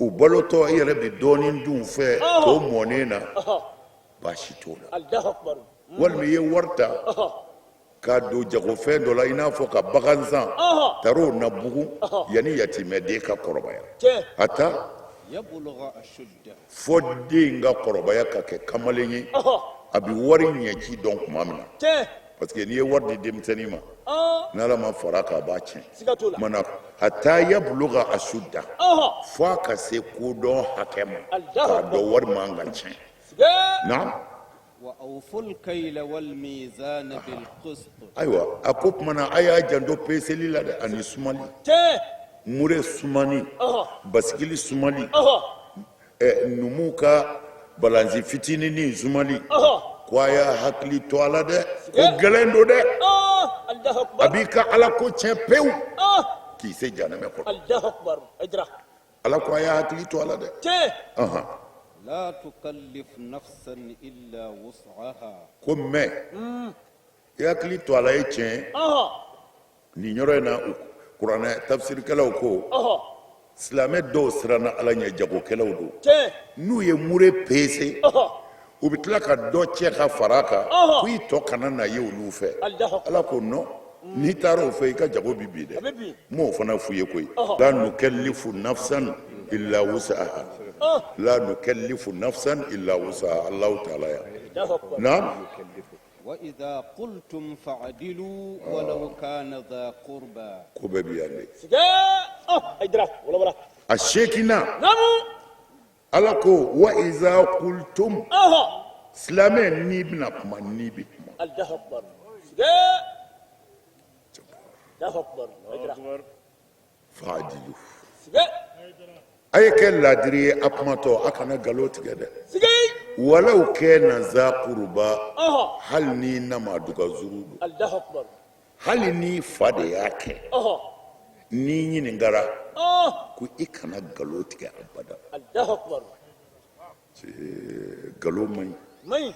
u balotɔ i yɛrɛ bɛ dɔɔnin dun u fɛ k'o mɔnen na, baasi t'o la. Walima i ye wari ta k'a don jagofɛn dɔ la, i n'a fɔ ka bagan san, taar'o na bugun yanni yatimɛden ka kɔrɔbaya, a ta fɔ den ka kɔrɔbaya ka kɛ kamalen ye, a bɛ wari ɲɛci dɔn tuma min na. Parce que n'i ye wari di denmisɛnnin ma, n'ala ma fara k'a b'a tiɲɛ mana. Hatta yabluga ashudda, fo a ka se kodɔn hakɛ ma k'a dɔn wari man ka tiɲɛ. Naam. Wa awful kayla wal mizana bil qist. Ayiwa, a ko tuma na a y'a janto peseli la dɛ, ani sumali, mure sumani, basikili sumali, numuw ka balansi fitininin sumali, ko a y'a hakili to a la dɛ, ko gɛlɛn don dɛ. A b'i ka ala ko tiɲɛ pewu k'i se jahanamɛ kɔnɔ. Ala ko a y'a hakili to a la dɛ. La tukallif nafsan illa wus'aha. Ko mais i hakili to a la ye tiɲɛ. Nin yɔrɔ in na, kuranɛ tafsirikɛlaw ko silamɛ dɔw siranna ala ɲɛ, jagokɛlaw don. N'u ye mure pese, u bɛ tila ka dɔ cɛ ka fara a kan ko i tɔ kana na ye olu fɛ. Ala ko non, n'i taara o fɛ, i ka jago bi bin dɛ. N m'o fana f'u ye koyi. La nukallifu nafsan illa wusaha, la nukallifu nafsan illa wusaha. Allahu taala ya naam. Wa idha qultum fa'dilu walau kana dha qurba. Ko bɛɛ bi yan de. A seeginnan, ala ko wa iza qultum. Silamɛ, n'i bɛna kuma, n'i bɛ kuma. Allahu akbar. Sige. Allahu akbar. Haidara. Faadilu. Sige. A ye kɛ ladiri ye a kumatɔ, a kana nkalon tigɛ dɛ. Sige. Walaw kana za kuruba. Hali ni namadu ka zuru don. Allahu akbar. Hali n'i fa de y'a kɛ. N'i ɲininkara, ko i kana nkalon tigɛ abada. Allahu akbar. Nkalon man ɲi. Man ɲi.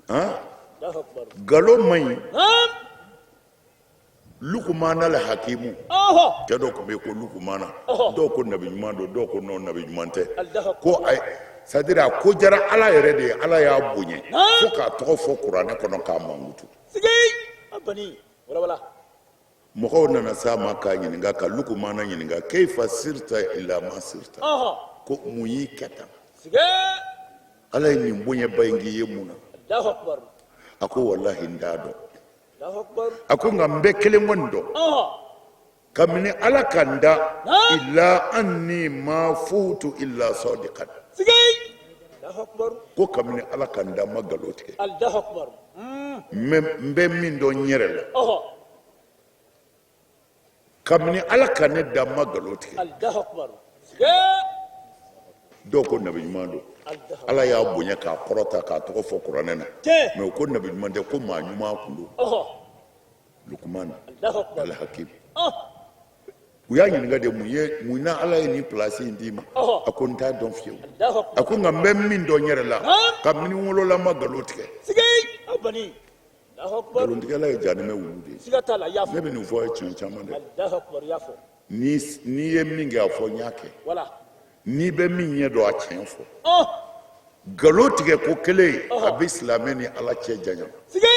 Han? Allahu akbar. Nkalon man ɲi. Naam. Lukumana la hakimu. Cɛ dɔ tun bɛ yen ko Lukumana. Dɔw ko nabi ɲuman don, dɔw ko non, nabi ɲuman tɛ. Allahu akbar. Ko ayi, c'est à dire a ko diyara Ala yɛrɛ de ye, Ala y'a bonya fo k'a tɔgɔ fɔ kuranɛ kɔnɔ k'a mankutu. Sige. Abani. Wala wala. Mɔgɔw nana s'a ma k'a ɲininka, ka Lukumana ɲininka, keifa sirta ila ma sirta. Ko mun y'i kɛ tan? Sige. Ala ye nin bonyaba in k'i ye mun na? Allahu akbar. A ko walahi n t'a dɔn. Allahu akbar. A ko nka n bɛ kelen kɔni dɔn. Kabini Ala ka n da, illa anni ma futu illa sadiqan. Sige. Allahu akbar. Ko kabini Ala ka n da, n ma nkalon tigɛ. Allahu akbar. N bɛ min dɔn n yɛrɛ la. Kabini Ala ka ne da, n ma nkalon tigɛ. Allahu akbar. Sige. Dɔw ko nabi ɲuman don. Allahu. Ala y'a bonya k'a kɔrɔta k'a tɔgɔ fɔ kuranɛ na. Tiɲɛ. Mais u ko nabi ɲuman tɛ, ko maa ɲuman kun don. Lukumana. Allahu akbar. Alhakim. U y'a ɲininka de mun ye, mun na Ala ye nin place in d'i ma? A ko n t'a dɔn fiyewu. Allahu akbar. A ko nka n bɛ min dɔn n yɛrɛ la, kabini n wolola n ma nkalon tigɛ. Sige. Abani. Allahu akbar. Nkalontigɛla ye jahanamɛ wulu de ye. Siga t'a la, i y'a Ne fɔ. bɛ nin fɔ a ye tiɲɛ caman dɛ. Allahu akbar, i y'a fɔ. N'i ye min kɛ, a fɔ n y'a kɛ. Wala. N'i bɛ min ɲɛ dɔn, a tiɲɛ fɔ. Nkalon tigɛ ko kelen, a bɛ silamɛ ni Ala cɛ janya. Sige.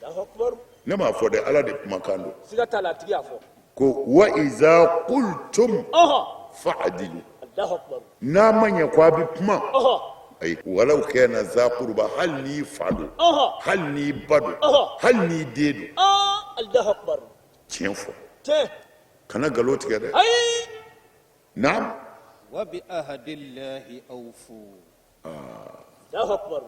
Allahu akbar. Ne m'a fɔ dɛ, Ala de kumakan don. Siga t'a la, a tigi y'a fɔ. Ko wa iza qultum fa'dilu. Allahu akbar. N'a ma ɲɛ ko a bɛ kuma, ayi, walaw kana za kuruba, hali n'i fa don, hali n'i ba don, hali n'i den don. Allahu akbar. Tiɲɛ fɔ. Tiɲɛ. Kana nkalon tigɛ dɛ. Ayi. Naam. Wa bi ahadillahi awfu. Allahu akbar.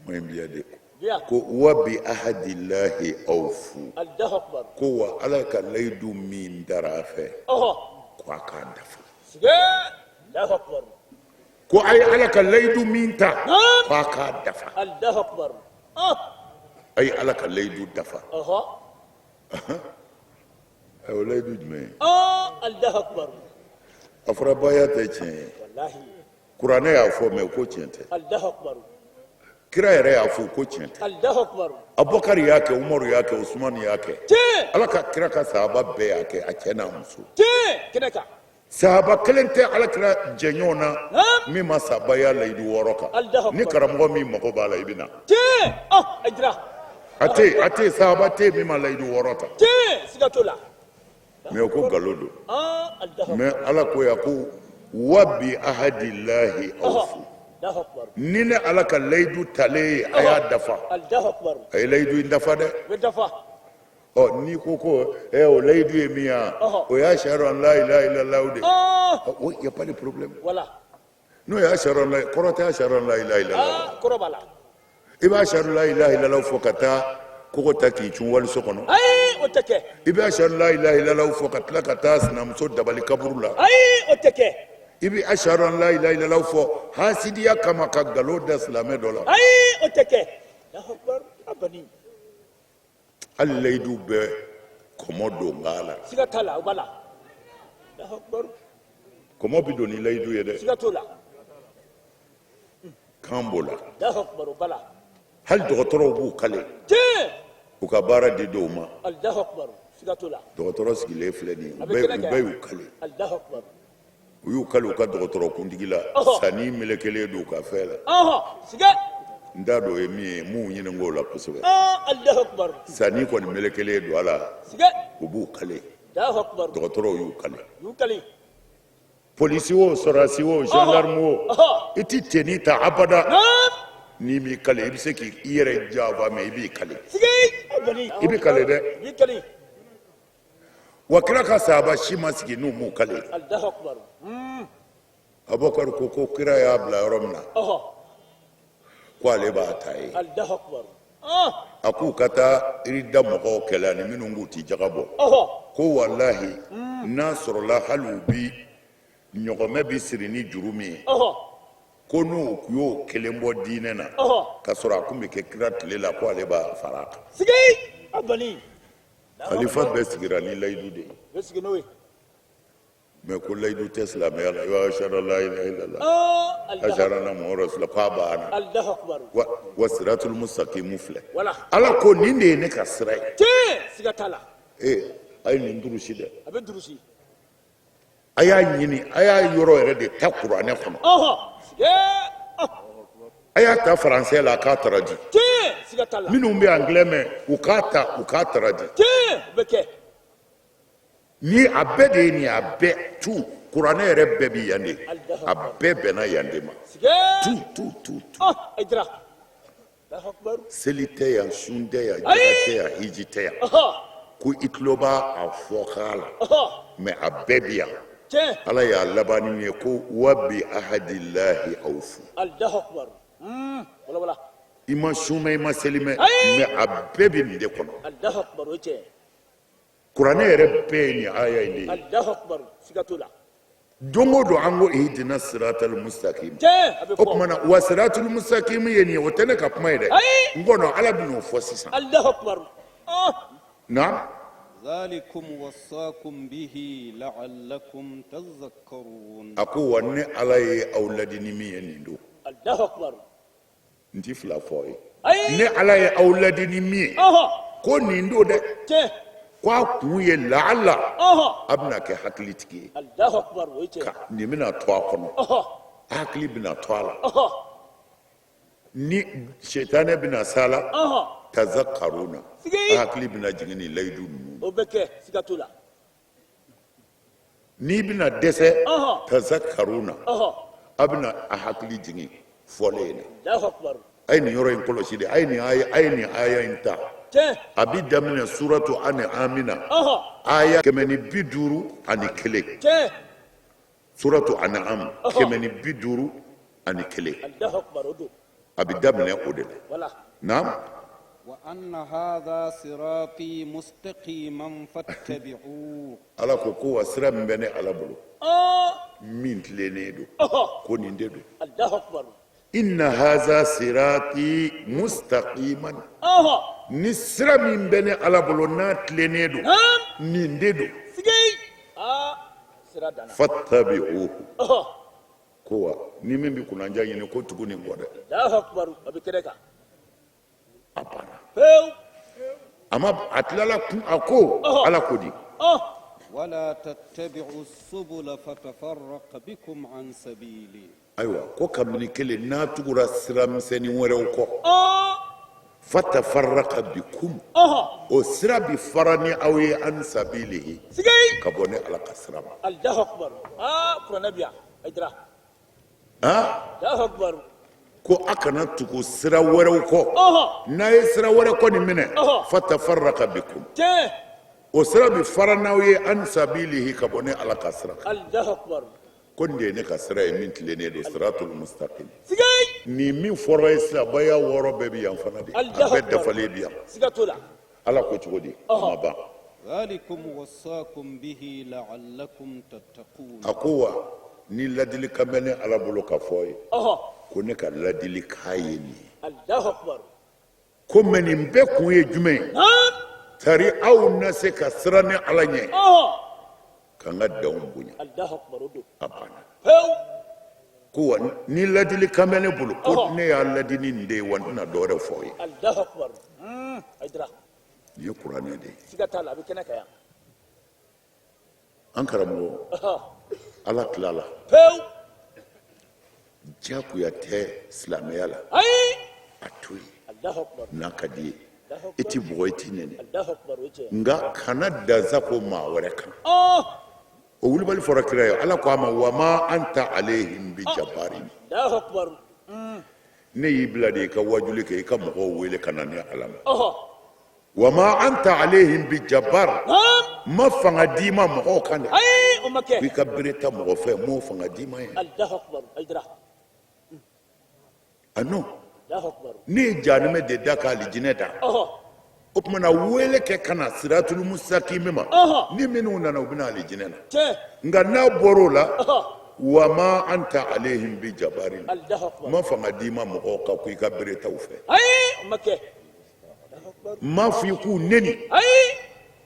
Kuma in biya de. Biya. Ko wa bi ahadillahi awfu. Allahu akbar. Ko wa Ala ka layidu min dara a fɛ, ko a k'a dafa. Sige. Allahu akbar. Ko a ye Ala ka layidu min ta, ko a k'a dafa. Allahu akbar. A ye Ala ka layidu dafa. O layidu jumɛn ye? Allahu akbar. A fɔra baya tɛ tiɲɛ ye. Wallahi. Kuranɛ y'a fɔ, mais ko tiɲɛ tɛ. Allahu akbar. Kira yɛrɛ y'a fɔ ko tiɲɛ tɛ. Allahu akbar. Abubakar y'a kɛ, Umaru y'a kɛ, Usumani y'a kɛ. Tiɲɛ. Ala ka kira ka sahaba bɛɛ y'a kɛ, a cɛ n'a muso. Tiɲɛ. Kɛnɛ kan. Sahaba kelen tɛ ala kira jɛɲɔgɔn na min ma sa baya layidu 6 kan. Allahu akbar. Ni karamɔgɔ min mago b'a la, i bɛ na. Tiɲɛ. A jira. A tɛ, a tɛ, sahaba tɛ min ma layidu 6 ta. Tiɲɛ. Siga t'o la. Mais o ko nkalon don. Allahu akbar. Mais ala ko ya ko wa bi ahadillahi awfu. Allahu akbar. Ni ne ala ka layidu talen ye, a y'a dafa. Allahu akbar. A ye layidu in dafa dɛ. O bɛ dafa. Ɔ, n'i ko ko o layidu ye min ye, o y'a ashadu an la ilaha illallah de. O y a pas de problème. Voilà. N'o ye ashadu an la, kɔrɔ tɛ ashadu an la ilaha illallah. Kɔrɔ b'a la. I b'a ashadu la ilaha illallah fɔ ka taa kogo ta k'i cun waliso kɔnɔ. Ayi, o tɛ kɛ. I bɛ ashadu la ilaha illallah fɔ ka tila ka taa sinamuso dabali kaburu la. Ayi, o tɛ kɛ. I bɛ ashadu an la ilaha illallah fɔ hasidiya kama ka nkalon da silamɛ dɔ la. Ayi, o tɛ kɛ. Allahu akbar. Abani. Hali layidu bɛ kɔmɔ don nka la. Siga t'a la, o b'a la. Allahu akbar. Kɔmɔ bɛ don ni layidu ye dɛ. Siga t'o la. Kan b'o la. Allahu akbar, o b'a la. Hali dɔgɔtɔrɔw b'u kale. Tiɲɛ. U ka baara di dɔw ma. Allahu akbar. Siga t'o la. Dɔgɔtɔrɔ sigilen filɛ nin ye. A bɛ kɛnɛ U kan. bɛɛ y'u kale. Allahu akbar. U y'u kale u ka dɔgɔtɔrɔ kuntigi la. Sanni melekelen don u ka fɛn la. Siga. N t'a dɔn o ye min ye, m'u ɲininka o la kosɛbɛ. Allahu akbar. Sanni kɔni melekelen don a la. Siga. U b'u kale. Allahu akbar. Dɔgɔtɔrɔw y'u kale. U y'u kale. Polisi o, sɔrɔdasi o, gendarme o, i ti tenue ta abada. N'i m'i kale, i bɛ se k'i yɛrɛ janfa, mais i b'i kale. Siga. Abani. I bɛ kale dɛ. I b'i kale. Wa kira ka sahaba si ma sigi n'u m'u kale. Allahu akbar. Abubakar ko kira y'a bila yɔrɔ min na. Ko ale b'a ta ye. A k'u ka taa irida mɔgɔw kɛlɛ ani minnu k'u ti jaga bɔ. Ko walahi, n'a sɔrɔla hali u bi ɲɔgɔmɛ bi siri ni juru min ye, ko n'u y'o kelen bɔ diinɛ na k'a sɔrɔ a kun bɛ kɛ kira tile la, ko ale b'a fara a kan. Khalifa bɛɛ sigira ni layidu de ye. Mais ko layidu tɛ silamɛya la. I b'a ashhadu an la ilaha illallah, ashhadu anna muhammadu rasulullah, k'a banna. Wa wa siratul mustaqimu filɛ. Ala ko nin de ye ne ka sira ye. Siga t'a la. Ee, a ye nin durusi dɛ. A bɛ durusi. A y'a ɲini, a y'a yɔrɔ yɛrɛ de ta kuranɛ kɔnɔ. A y'a ta faransɛ la, a k'a traduit. Siga t'a la. Minnu bɛ anglais mɛn, u k'a ta, u k'a traduit. O bɛ kɛ. Ni a bɛɛ de ye nin ye, a bɛɛ tout, kuranɛ yɛrɛ bɛɛ bi yan de, a bɛɛ bɛnna yan de ma, tout, tout, tout, tout. Seli tɛ yan, sun tɛ yan, jaga tɛ yan, hiji tɛ yan, ko i tulo b'a a fɔkan la, mais a bɛɛ bi yan. Ala y'a laban ni min ye, ko wa bi ahadillahi awfu. I ma sun mɛn, i ma seli mɛn, mais a bɛɛ bi nin de kɔnɔ. Kuranɛ yɛrɛ bɛɛ ye nin aya in de ye. Allahu akbar, siga t'o la. Don o don an ko ihdina siratal mustaqim. Tiɲɛ, a bɛ O fɔ. tuma na, wa siratul mustaqim ye nin ye, o tɛ ne ka kuma ye dɛ. Ayi. N kɔnɔ, Ala bɛn'o fɔ sisan. Allahu akbar, ah. Na. Zalikum wasakum bihi la'allakum tazakkarun. A ko wa ne Ala ye aw ladi ni min ye, nin don. Allahu akbar. N ti fila fɔ ye. Ayi. Ne Ala ye aw ladi ni min ye, ko nin don dɛ. Ko a kun ye laala a bɛna kɛ hakilitigi ye. Allahu akbar, o ye tiɲɛ. Ka nin bɛna to a kɔnɔ, hakili bɛna to a la, ni sitanɛ bɛna s'a la, tazakkaruna, hakili bɛna jigin nin layidu ninnu. O bɛ kɛ, siga t'o la. N'i bɛna dɛsɛ, tazakkaruna, a bɛna a hakili jigin fɔlen in na. A ye nin yɔrɔ in kɔlɔsi dɛ. A ye nin aya, a ye nin aya in ta. A bi daminɛ suratu ani amina, aya 151. Suratu an'am, 151, a bɛ daminɛ o de la. Naam. Wa anna hadha sirati mustaqiman fattabi'uhu. Ala ko ko wa sira min bɛ ne Ala bolo, min tilennen don, ko nin de don. Allahu akbar. Inna hadha sirati mustaqiman, ni sira min bɛ ne Ala bolo n'a tilennen don, nin de don. Fattabi'uhu. Ko wa ni min bɛ kunnandiya ɲini, ko tugu nin kɔ dɛ. Allahu akbar, a bɛ kɛnɛ kan. A banna. Pewu. A ma a tilala kun, a ko Ala ko di. Wala tattabi'u subula fatafarraqa bikum an sabili. Ayiwa, ko kabini kelen n'a tugura sira misɛnnin wɛrɛw kɔ, fatafarraqa bikum, o sira bi fara ni aw ye, an sabilihi, ka bɔ ne Ala ka sira ma. Allahu akbar, aa, kuranɛ bi yan, Hayidara. Han? Allahu akbar. Ko a kana tugu sira wɛrɛw kɔ. N'a ye sira wɛrɛ kɔni minɛ, fatafarraqa bikum, o sira bi fara n'aw ye, an sabilihi, ka bɔ ne Ala ka sira kan. Allahu akbar. Ko nin de ye ne ka sira ye min tilennen don, siratul mustaqim. Nin min fɔra ye sisan, baya 6 bɛɛ bɛ yan fana de, a bɛɛ dafalen bɛ yan. Siga t'o la. Ala ko cogo di? A ma ban. Zalikum wasakum bihi la'allakum tattaqun. A ko wa ni ladilikan bɛ ne Ala bolo ka fɔ ye, ko ne ka ladilikan ye nin ye. Allahu akbar. Ko mais nin bɛɛ kun ye jumɛn ye? Tari aw na se ka siran ne Ala ɲɛ, ka n ka danw bonya. Allahu akbar, o don. A banna. Pewu. Ko wa ni ladilikan bɛ ne bolo, ko ne y'a ladi ni nin de ye, wa n tɛna dɔ wɛrɛ fɔ aw ye. Allahu akbar. Hayidara. Nin ye kuranɛ de ye. Siga t'a la, a bɛ kɛnɛ kan yan. An karamɔgɔ, Ala tilala. Pewu. Diyagoya tɛ silamɛya la. Ayi. A to yen. Allahu akbar. N'a ka di ye, i ti bugɔ, i ti nɛni. Allahu akbar, o ye tiɲɛ. Nka kana dansagon maa wɛrɛ kan. O wulibali fɔra kira ye, Ala ko a ma wa ma anta alehim bi jabarin. Allahu akbar. Ne y'i bila de i ka wajuli kɛ, i ka mɔgɔw wele ka na ne Ala ma. Wa ma anta alehim bi jabar, n ma fanga d'i ma mɔgɔw kan dɛ. Ayi, o ma kɛ. I ka bere ta mɔgɔ fɛ, n m'o fanga d'i ma ye. Allahu akbar, Hayidara. Ah non. Ne ye jahanamɛ de da ka alijinɛ da. O tuma na wele kɛ ka na siratul mustakimi ma, ni minnu nana, u bɛ na alijinɛ na. Nka n'a bɔr'o la, wa ma anta alayhim bi jabarin, n ma fanga d'i ma mɔgɔw kan ko i ka bere ta u fɛ. N m'a fɔ i k'u neni, n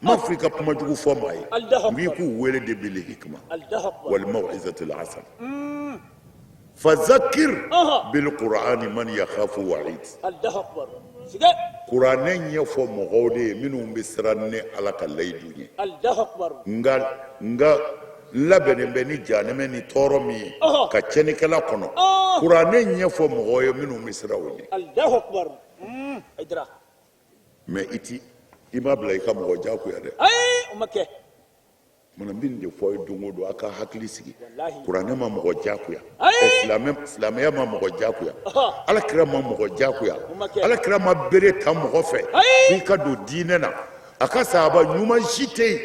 m'a fɔ i ka kuma jugu fɔ maa ye, n k'i k'u wele de bil hikma wal maw'izatil hasana. Fazakir bil qur'ani man yakhafu wa'id. Kuranɛ ɲɛfɔ mɔgɔw de ye minnu bɛ siran ne Ala ka layidu ɲɛ. Nka nka n labɛnnen bɛ ni jahanamɛ ni tɔɔrɔ min ye ka tiɲɛnikɛla kɔnɔ, kuranɛ ɲɛfɔ mɔgɔw ye minnu bɛ siran o ɲɛ. Mais i ti i ma bila i ka mɔgɔ jagoya dɛ. Mana n bɛ nin de fɔ aw ye don o don, a ka hakili sigi. Kuranɛ ma mɔgɔ jagoya, silamɛya ma mɔgɔ jagoya, ala kira ma mɔgɔ jagoya, ala kira ma bere ta mɔgɔ fɛ k'i ka don diinɛ na. A ka sahaba ɲuman si tɛ yen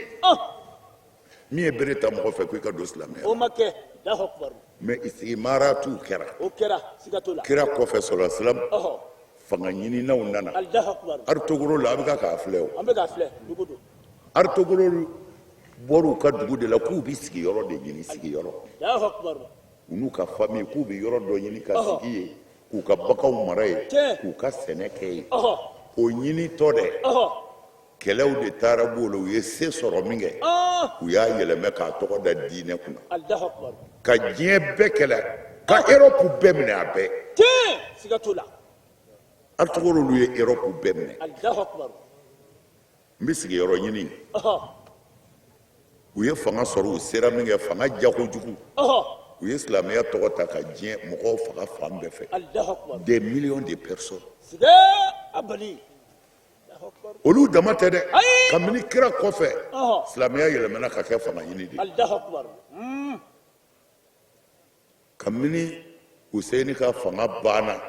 min ye bere ta mɔgɔ fɛ ko i ka don silamɛya. O ma kɛ. Allahu akbar. Mais istimaratu kɛra. O kɛra, siga t'o la. Kira kɔfɛ sɔlɔ silam, fanga ɲininaw nana. Allahu akbar. Arutugurul la, a bɛ ka k'a filɛ o. An bɛ k'a filɛ dugu don. Arutugurul bɔr'u ka dugu de la k'u bɛ sigiyɔrɔ de ɲini, sigiyɔrɔ. Allahu akbar. U n'u ka famille, k'u bɛ yɔrɔ dɔ ɲini ka sigi yen, k'u ka baganw mara yen, k'u ka sɛnɛ kɛ yen. O ɲinitɔ dɛ, kɛlɛw de taara b'o la. U ye se sɔrɔ min kɛ, u y'a yɛlɛmɛ k'a tɔgɔ da diinɛ kunna ka diɲɛ bɛɛ kɛlɛ, ka erɔpu bɛɛ minɛ, a bɛɛ. Siga t'o la. Arutugurulu ye erɔpu bɛɛ minɛ. N bɛ sigiyɔrɔ ɲini. U ye fanga sɔrɔ, u sera min kɛ, fanga diya kojugu, u ye silamɛya tɔgɔ ta ka diɲɛ mɔgɔw faga fan bɛɛ fɛ, des millions de personnes. Olu dama tɛ dɛ. Kabini kira kɔfɛ, silamɛya yɛlɛmana ka kɛ fanga ɲini de ye. Kabini Huseyini ka fanga banna,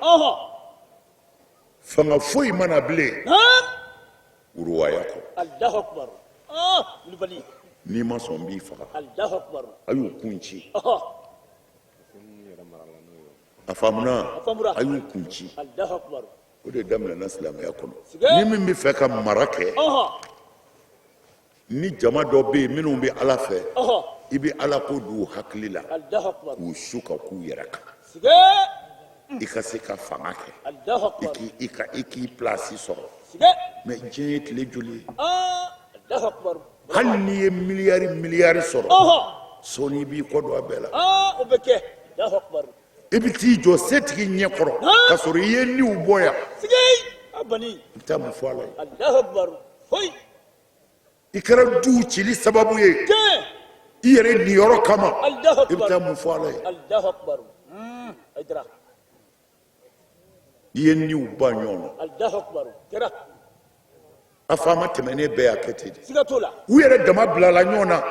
fanga foyi ma na bilen ruwaya kɔ. N'i ma sɔn, n b'i faga. A y'u kun ci. A faamuna? A y'u kun ci. O de daminɛna silamɛya kɔnɔ. Ni min bɛ fɛ ka mara kɛ, ni jama dɔ bɛ yen minnu bɛ Ala fɛ, i bɛ Ala ko don u hakili la k'u su ka k'u yɛrɛ kan, i ka se ka fanga kɛ, i k'i pilasi sɔrɔ. Mais diɲɛ ye tile joli ye? Hali n'i ye miliyari miliyari sɔrɔ, sɔɔni i b'i kɔ don a bɛɛ la. I bɛ t'i jɔ setigi ɲɛ kɔrɔ ka sɔrɔ i ye niw bɔ yan, i bɛ taa mun fɔ Ala ye? I kɛra duw cili sababu ye i yɛrɛ niyɔrɔ kama, i bɛ taa mun fɔ Ala ye? I ye niw ban ɲɔgɔn na. A faama tɛmɛnen bɛɛ y'a kɛ ten de. U yɛrɛ dama bilala ɲɔgɔn na,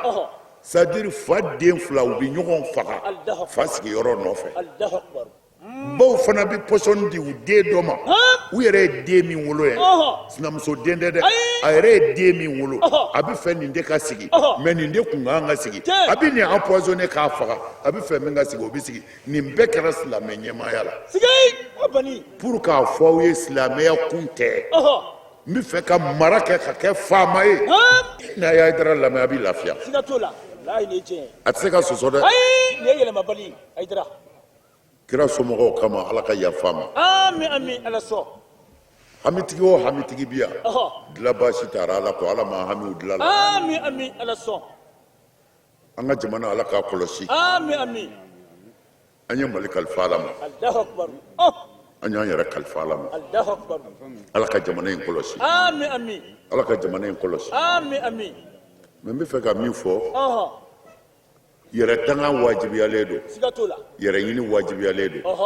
c'est-à-dire fa den fila, u bɛ ɲɔgɔn faga fa sigiyɔrɔ nɔfɛ. Baw fana bɛ pɔsɔni di u den dɔ ma, u yɛrɛ ye den min wolo yɛrɛ, sinamuso den tɛ dɛ, a yɛrɛ ye den min wolo, a bɛ fɛ nin de ka sigi, mais nin de kun kan ka sigi, a bɛ nin empoisonné k'a faga, a bɛ fɛ min ka sigi, o bɛ sigi. Nin bɛɛ kɛra silamɛ ɲɛmaaya la pour k'a fɔ aw ye, silamɛya kun tɛ n bɛ fɛ ka mara kɛ ka kɛ faama ye. N'a ye Hayidara lamɛn, a bɛ lafiya. A tɛ se ka sɔsɔ dɛ. Kira somɔgɔw kama, Ala ka yafa ma. Ami, ami, Ala sɔn. Hamitigi o hamitigi bi yan, dilan baasi taara Ala kɔ, Ala ma hamiw dilan la. Ami, ami, Ala sɔn. An ka jamana, Ala k'a kɔlɔsi. Ami, ami. An ye Mali kalifa Ala ma. Allahu akbar. An y'an yɛrɛ kalifa Ala ma. Allahu akbar. Ala ka jamana in kɔlɔsi. Ami, ami. Ala ka jamana in kɔlɔsi. Ami, ami. Mais n bɛ fɛ ka min fɔ, yɛrɛ tanga wajibiyalen don. Siga t'o la. Yɛrɛ ɲini wajibiyalen don.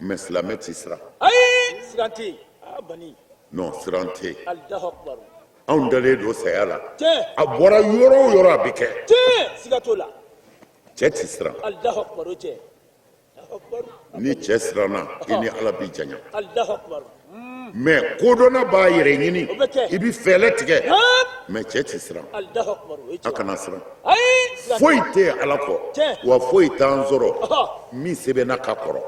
Mais silamɛ tɛ siran. Ayi, siran tɛ yen. Bani. Non, siran tɛ yen. Allahu akbar. Anw dalen don saya la. A bɔra yɔrɔ o yɔrɔ, a bɛ kɛ. Tiɲɛ, siga t'o la. Cɛ tɛ siran. Allahu akbar, o cɛ. Ni cɛ siranna, i ni Ala b'i janya. Allahu akbar. Mais kodɔnna b'a yɛrɛ ɲini, i bɛ fɛɛrɛ tigɛ, mais cɛ tɛ siran. A kana siran, foyi tɛ Ala kɔ, wa foyi t'an sɔrɔ min sɛbɛnna ka kɔrɔ.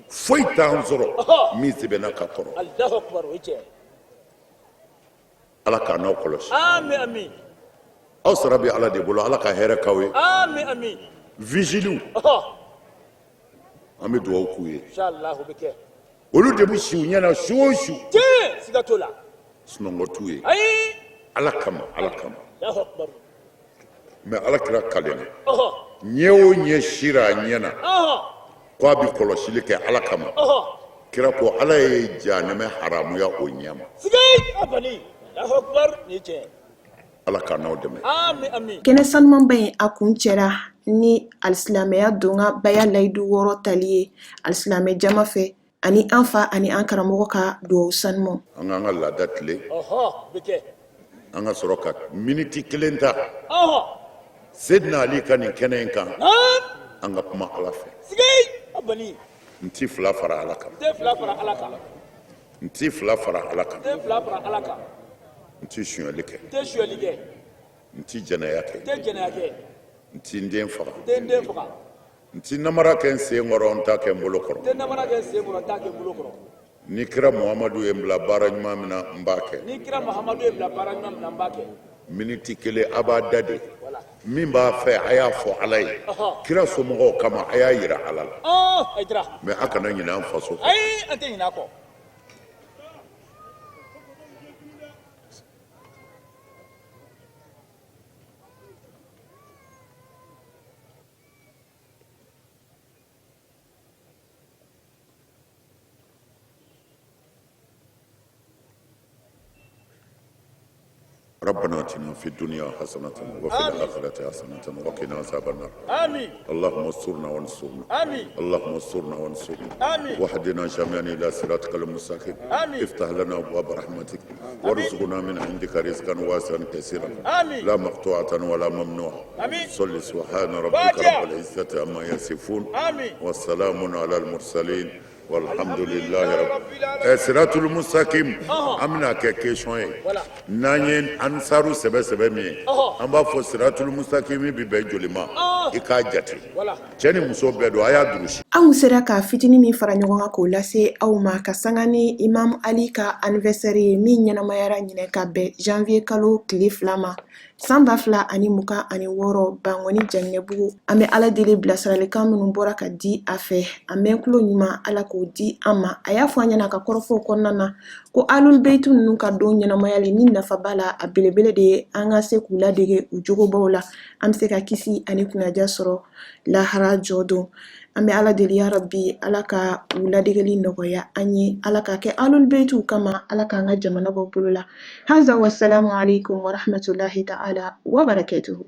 Foyi t'an sɔrɔ min sɛbɛnna ka kɔrɔ. Ala k'an n'aw kɔlɔsi. Aw sara bɛ Ala de bolo. Ala ka hɛrɛ k'aw ye. Vigiliw, an bɛ dugawu k'u ye. Olu de bɛ si u ɲɛ na su o su. Sunɔgɔ t'u ye. Ala kama, Ala kama. Mais Ala kira kalenna, ɲɛ o ɲɛ sira a ɲɛ na ko a bɛ kɔlɔsili kɛ Ala kama, kira ko Ala ye jahanɛmɛ haramuya o ɲɛ ma. Ala k'an n'aw dɛmɛ. Kɛnɛ sanumanba in a kuncɛra ni alisilamɛya don ka baya layidu 6 tali ye alisilamɛ jama fɛ ani an fa ani an karamɔgɔ ka dugawu sanuman. An k'an ka laada tilen, an ka sɔrɔ ka miniti kelen ta Seydina Ali ka nin kɛnɛ in kan, an ka kuma Ala fɛ. N ti fila fara Ala kan, n ti fila fara Ala kan, n ti sonyali kɛ, n ti jɛnɛya kɛ, n ti n den faga, n ti namara kɛ n sen kɔrɔ, n t'a kɛ n bolo kɔrɔ. Ni kira Muhamadu ye n bila baara ɲuman min na, n b'a kɛ. Miniti kelen, a b'a da de. Min b'a fɛ, a y'a fɔ Ala ye. Kira somɔgɔw kama, a y'a yira Ala la. Mais a kana ɲinɛ an faso kɔ. ربنا اتنا في الدنيا حسنة وفي الآخرة حسنة وقنا عذاب النار. آمين. اللهم استرنا وانصرنا. آمين. اللهم استرنا وانصرنا. آمين. واهدنا جميعا إلى صراطك المستقيم. آمين. افتح لنا أبواب رحمتك وارزقنا من عندك رزقا واسعا كثيرا. آمين. لا مقطوعة ولا ممنوعة. آمين. صل سبحان ربك فاتحة. رب العزة عما يصفون. آمين. والسلام على المرسلين والحمد لله رب siratul mustaqim. An bɛna kɛ question ye n'an ye ansaru sɛbɛ sɛbɛ min ye, an b'a fɔ siratul mustaqim bi bɛn joli ma? I k'a jate, cɛ ni muso bɛɛ don, a y'a durusi. Anw sera ka fitinin min fara ɲɔgɔn kan k'o lase aw ma ka sanga ni Imam Ali ka anniversaire ye min ɲɛnamayara ɲinɛ ka bɛn janvier kalo tile 2 ma san 2026 Bankɔni Jaginɛbugu. An bɛ Ala deli bilasiralikan minnu bɔra ka di a fɛ, a mɛn tulo ɲuman, Ala k'o di an ma. A y'a fɔ an ɲɛna a ka kɔrɔfɔw kɔnɔna na ko Ahlul Bayt ninnu ka don ɲɛnamayali ni nafa b'a la, a belebele de ye an ka se k'u ladege u jogobaw la, an bɛ se ka kisi ani kunnaja sɔrɔ lahara jɔ don. An bɛ Ala deli ya Rabbi, Ala ka u ladegeli nɔgɔya an ye, Ala ka kɛ Ahlul Baytiw kama, Ala k'an ka jamana bɔ bolo la. Haza wassalamu alaikum wa rahmatullahi ta'ala wa barakatuhu.